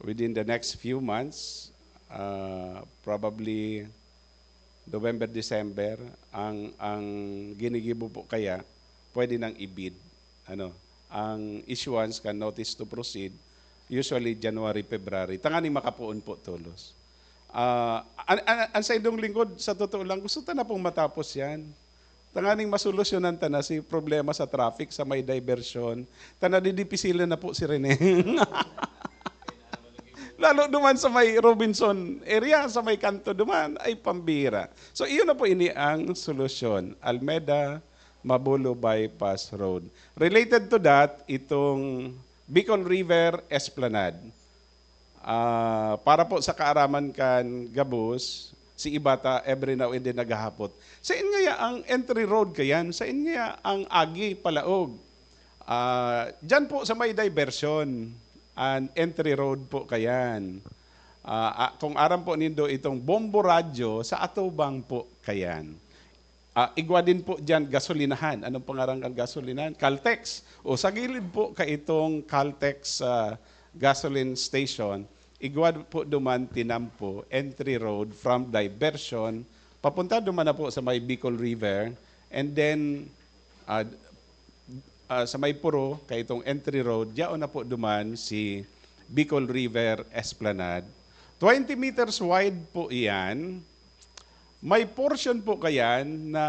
within the next few months, ah, probably November, December, ang, ang ginigibo po kaya, pwede nang i-bid. Ano, ang issuance kan notice to proceed, usually January, February, tanganing makapoon po tolos. Ah, an, an, an saindong lingkod, sa totoo lang, gusto ta na pong matapos yan. Tanganing masolusyonan ta na si problema sa traffic sa may diversion. Ta nadidipisilan na po si Rene. Lalo duman sa may Robinson area, sa may kanto duman, ay pambira. So, iyon na po ini ang solusyon. Almeda, Mabulo Bypass Road. Related to that, itong Bicol River Esplanade. Ah, para po sa kaaraman kan gabos, si iba ta every now and then naghahapot, "Sain ngaya ang entry road kayan? Sain ngaya ang agi palaog?" Ah, diyan po sa may diversion, an entry road po kayan. Ah, ah, kung aram po nindo itong Bombo Radyo, sa atubang po kayan. Ah, igwa din po diyan gasolinahan. Anong pangaran kan gasolinahan? Caltex. O, sa gilid po kaitong Caltex, ah, gasoline station, igwa po duman tinampo, entry road from diversion, papunta duman na po sa may Bicol River, and then, ah, ah, sa may Puro, kaitong entry road, diyaon na po duman si Bicol River Esplanade. Twenty meters wide po iyan. May portion po kayan na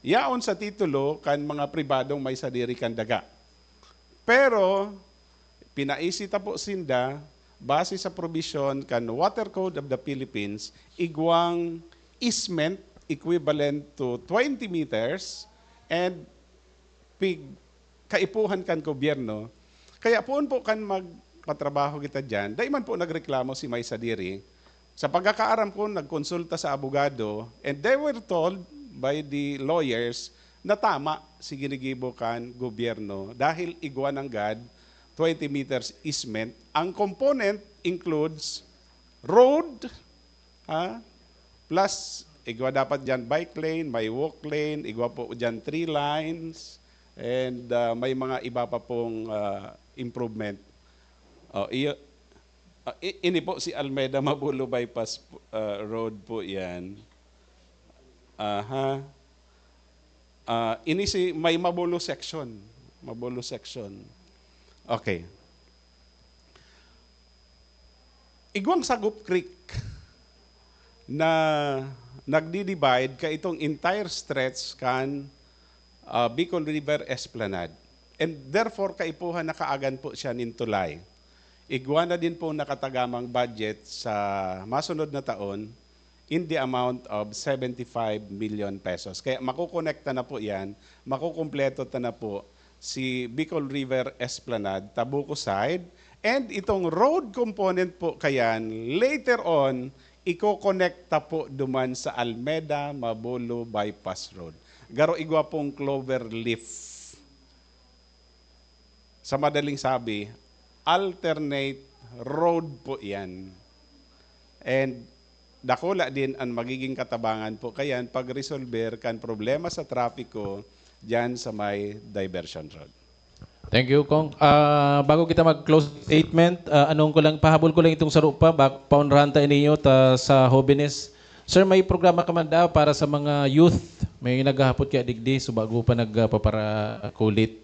yaon sa titulo kan mga pribadong may sadiri kan daga. Pero, pinaisi ta po sinda, base sa probisyon kan Water Code of the Philippines, igwang easement equivalent to twenty meters and pig-, kaipuhan kan gobyerno. Kaya poon po kan magpatrabaho kita diyan, dai man po nagreklamo si may sadiri. Sa pagkakaaram ko, nagkonsulta sa abogado, and they were told by the lawyers na tama si ginigibo kan gobyerno dahil igwa nanggad twenty meters easement. Ang component includes road, ha? Plus, igwa dapat diyan bike lane, may walk lane, igwa po diyan three lines, and, ah, may mga iba pa pong, ah, improvement. Oh, iyo, ah, i-, ini po si Almeda Mabulo Bypass, ah, Road po yan. Aha. Ah, ini si may Mabulo section. Mabulo section. Okay. Igwang Sagop Creek na nagdi-divide kaitong entire stretch kan, ah, Bicol River Esplanade. And therefore, kaipuhan na kaagan po siya nin tulay. Igwa na din pong nakatagamang budget sa masunod na taon in the amount of seventy-five million pesos. Kaya makokonekta na po yan, makukumpleto ta na po si Bicol River Esplanade, Tabuco side, and itong road component po kayan, later on, iko-connect ta po duman sa Almeda, Mabulo Bypass Road. Garo igwa pong clover leaf. Sa madaling sabi, alternate road po yan. And dakula din ang magiging katabangan po kayan pag-resolver kan problema sa trapiko diyan sa may diversion road. Thank you, Cong. Ah, bago kita mag-close statement, ah, anong ko lang, pahabol ko lang itong saro pa, bak-, paunrahan ta ininyo ta sa Jovenes. Sir, may programa ka man daw para sa mga youth. May naghahapot kaya digdi, so bago pa nagpaparakulit.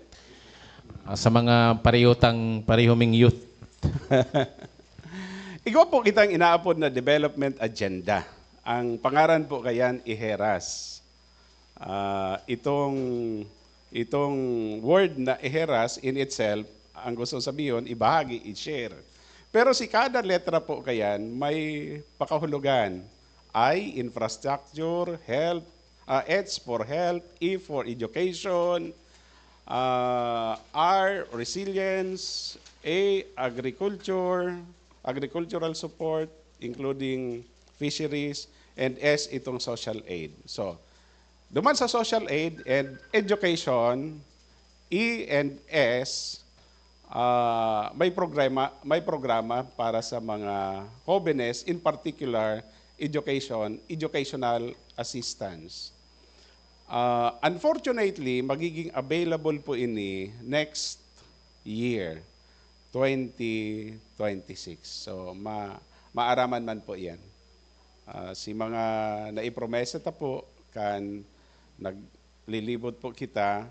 Ah, sa mga pareho tang, pareho ming youth. Igwa po kitang inaapod na development agenda. Ang pangaran po kayan, Iheras. Ah, itong, itong word na Iheras in itself, ang gusto sabihon, ibahagi, i-share. Pero si kada letra po kayan, may pakahulugan. I, infrastructure, health, ah, H for health, E for education, ah, R, resilience, A, agriculture, agricultural support, including fisheries, and S, itong social aid. So, duman sa social aid and education, E and S, ah, may programa, may programa para sa mga hobenes, in particular, education, educational assistance. Ah, unfortunately, magiging available po ini next year. twenty twenty-six. So, ma-, maaraman man po yan. Ah, si mga naipromesa ta po, kan naglilibot po kita,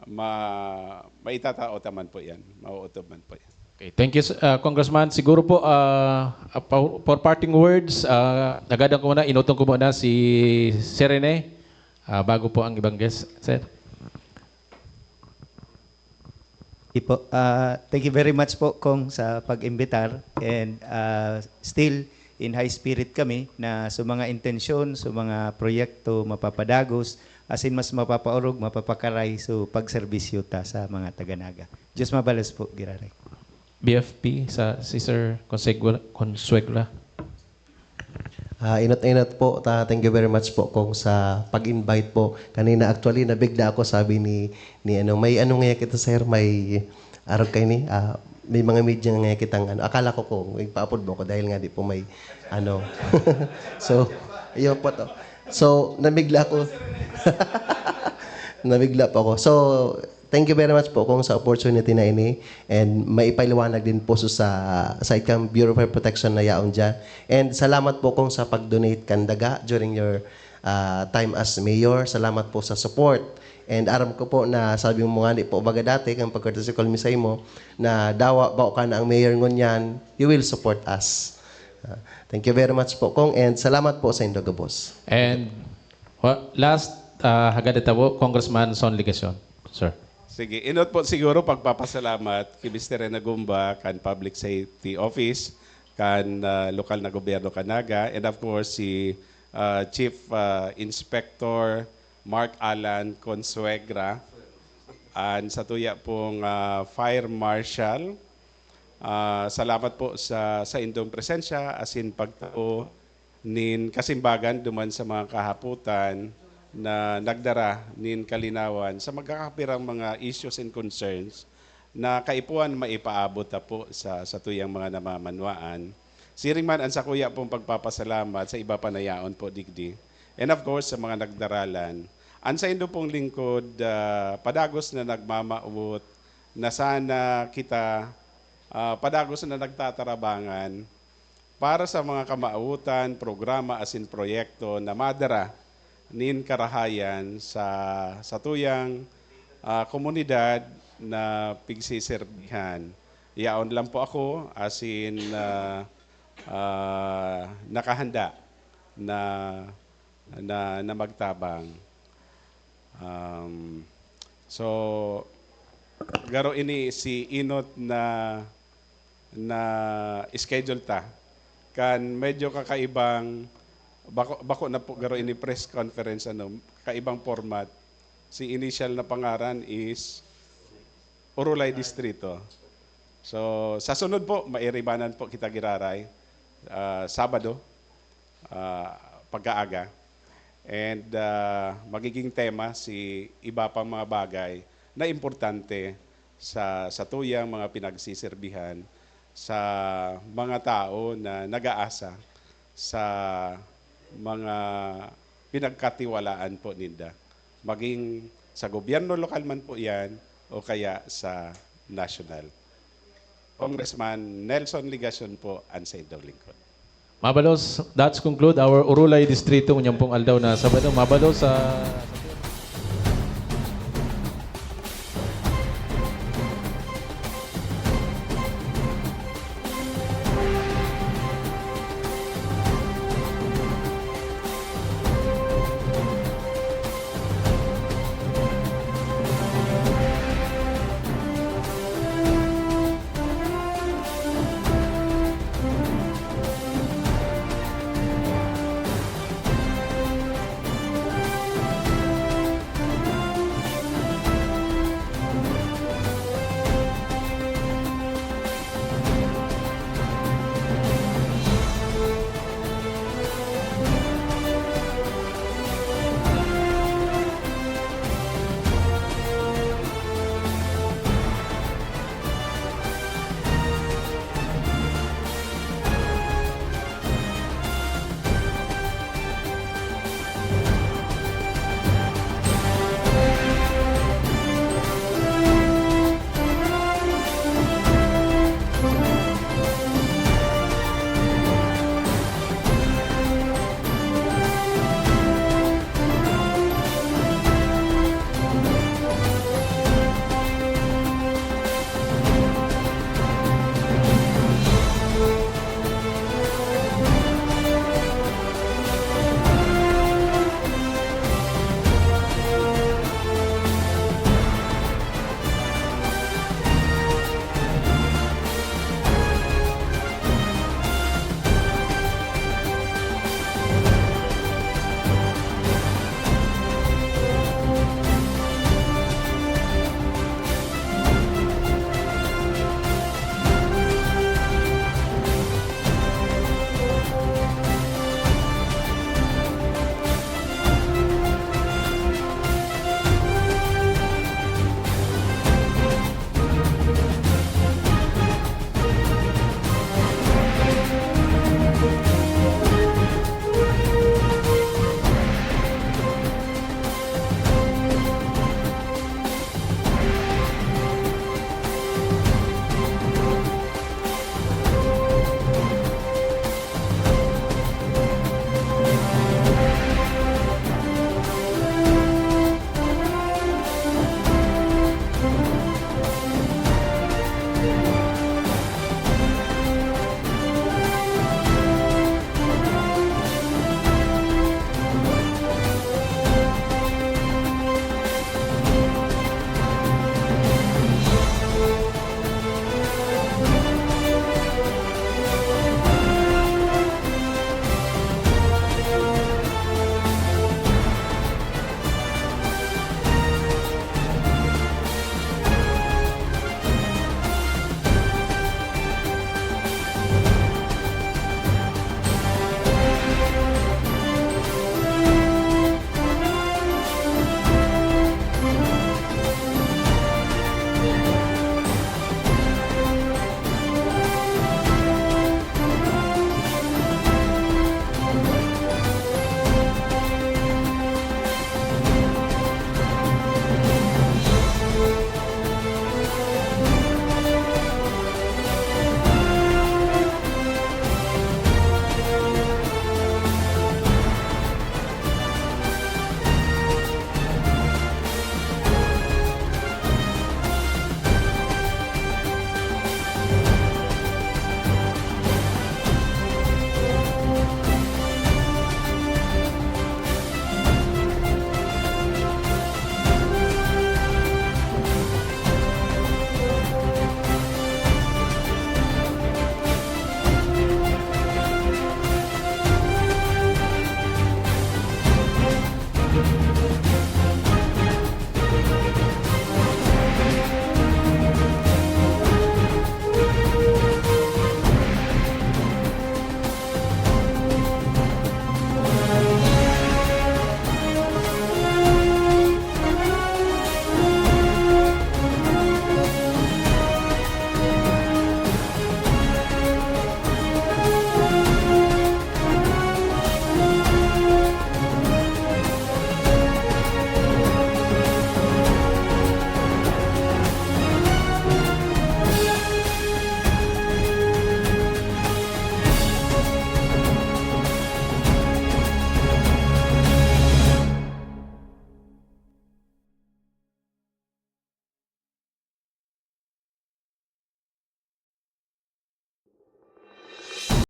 ma-, maitatao ta man po yan. Mauutob man po yan. Okay, thank you, s- uh, Congressman. Siguro po, uh, uh, pa- for parting words, uh, nagadan ko muna, inutong ko muna si Sir Rene, uh, bago po ang ibang guest. Sir? Ipo, ah, thank you very much po, Kong, sa pag-imbitar. And ah, still, in high spirit kami na sa mga intensyon, sa mga proyekto mapapadagos, asin mas mapapaorog, mapapakaray so pagserbisyo ta sa mga taga-Naga. Diyos mabalos po, giraray. B F P, sa si Sir Consuegra. Consuegra. Ah, inot-inot po, ta, thank you very much po kung sa pag-invite po. Kanina actually nabigla ako, sabi ni ni ano, may ano nga kita, sir, may arog kay ni ah, may mga media nga kitang ano, akala ko kung may paapod mo ko dahil nga di po may ano. So, yun po to. So, nabigla ako. Nabigla po ako. So, thank you very much po kung sa opportunity na ini, and maipaliwanag din po so sa side kang Bureau of Fire Protection na yaon dyan. And salamat po kung sa pag-donate kan daga during your ah, time as mayor. Salamat po sa support. And aram ko po na sabi mo nga ni po baga dati, kang pagkatasi ko mi sa imo, na dawa ba ka na ang mayor ngunyan, you will support us. Ah, thank you very much po, Kong, and salamat po sa indo gabos. And wa- last, uh, hagad ata po, Congressman Son Legacion, sir. Sige, inot po siguro pagpapasalamat kay Mister Rene Gumba kan Public Safety Office, kan ah, lokal na gobyerno kan Naga, and of course si ah, Chief ah, Inspector Mark Alan Consuegra, and sa tuya pong ah, Fire Marshal. Ah, salamat po sa sa indong presensya asin pagtao nin kasimbagan duman sa mga kahapotan na nagdara nin kalinawan sa magkakapirang mga issues and concerns na kaipuhan maipaabot ta po sa satuyang mga namamanwaan. Siring man an sakuya pong pagpapasalamat sa iba pa na yaon po digdi. And of course, sa mga nagdaralan. An saindo pong lingkod, ah, padagos na nagmamawot na sana kita, ah, padagos na nagtatarabangan para sa mga kamawotan, programa asin proyekto na madara nin karahayan sa satuyang ah, komunidad na pigsiserbihan. Yaon lang po ako asin ah, ah, nakahanda na na, na magtabang. Um, so garo ini si inot na na schedule ta kan medyo kakaibang bako, bako na po garo ini press conference ano, kaibang format. Si initial na pangaran is Urulay Distrito. So sa sunod po, mairibanan po kita giraray ah, Sabado ah, pagkaaga. And ah, magiging tema si iba pang mga bagay na importante sa satuyang mga pinagsisirbihan sa mga tao na nag-aasa sa mga pinagkatiwalaan po ninda, maging sa gobyerno lokal man po yan o kaya sa national. Congressman Nelson Legacion po ang sa indong lingkod. Mabalos, that's conclude our Urulay Distrito ngunyan pong aldaw na Sabado. Mabalos sa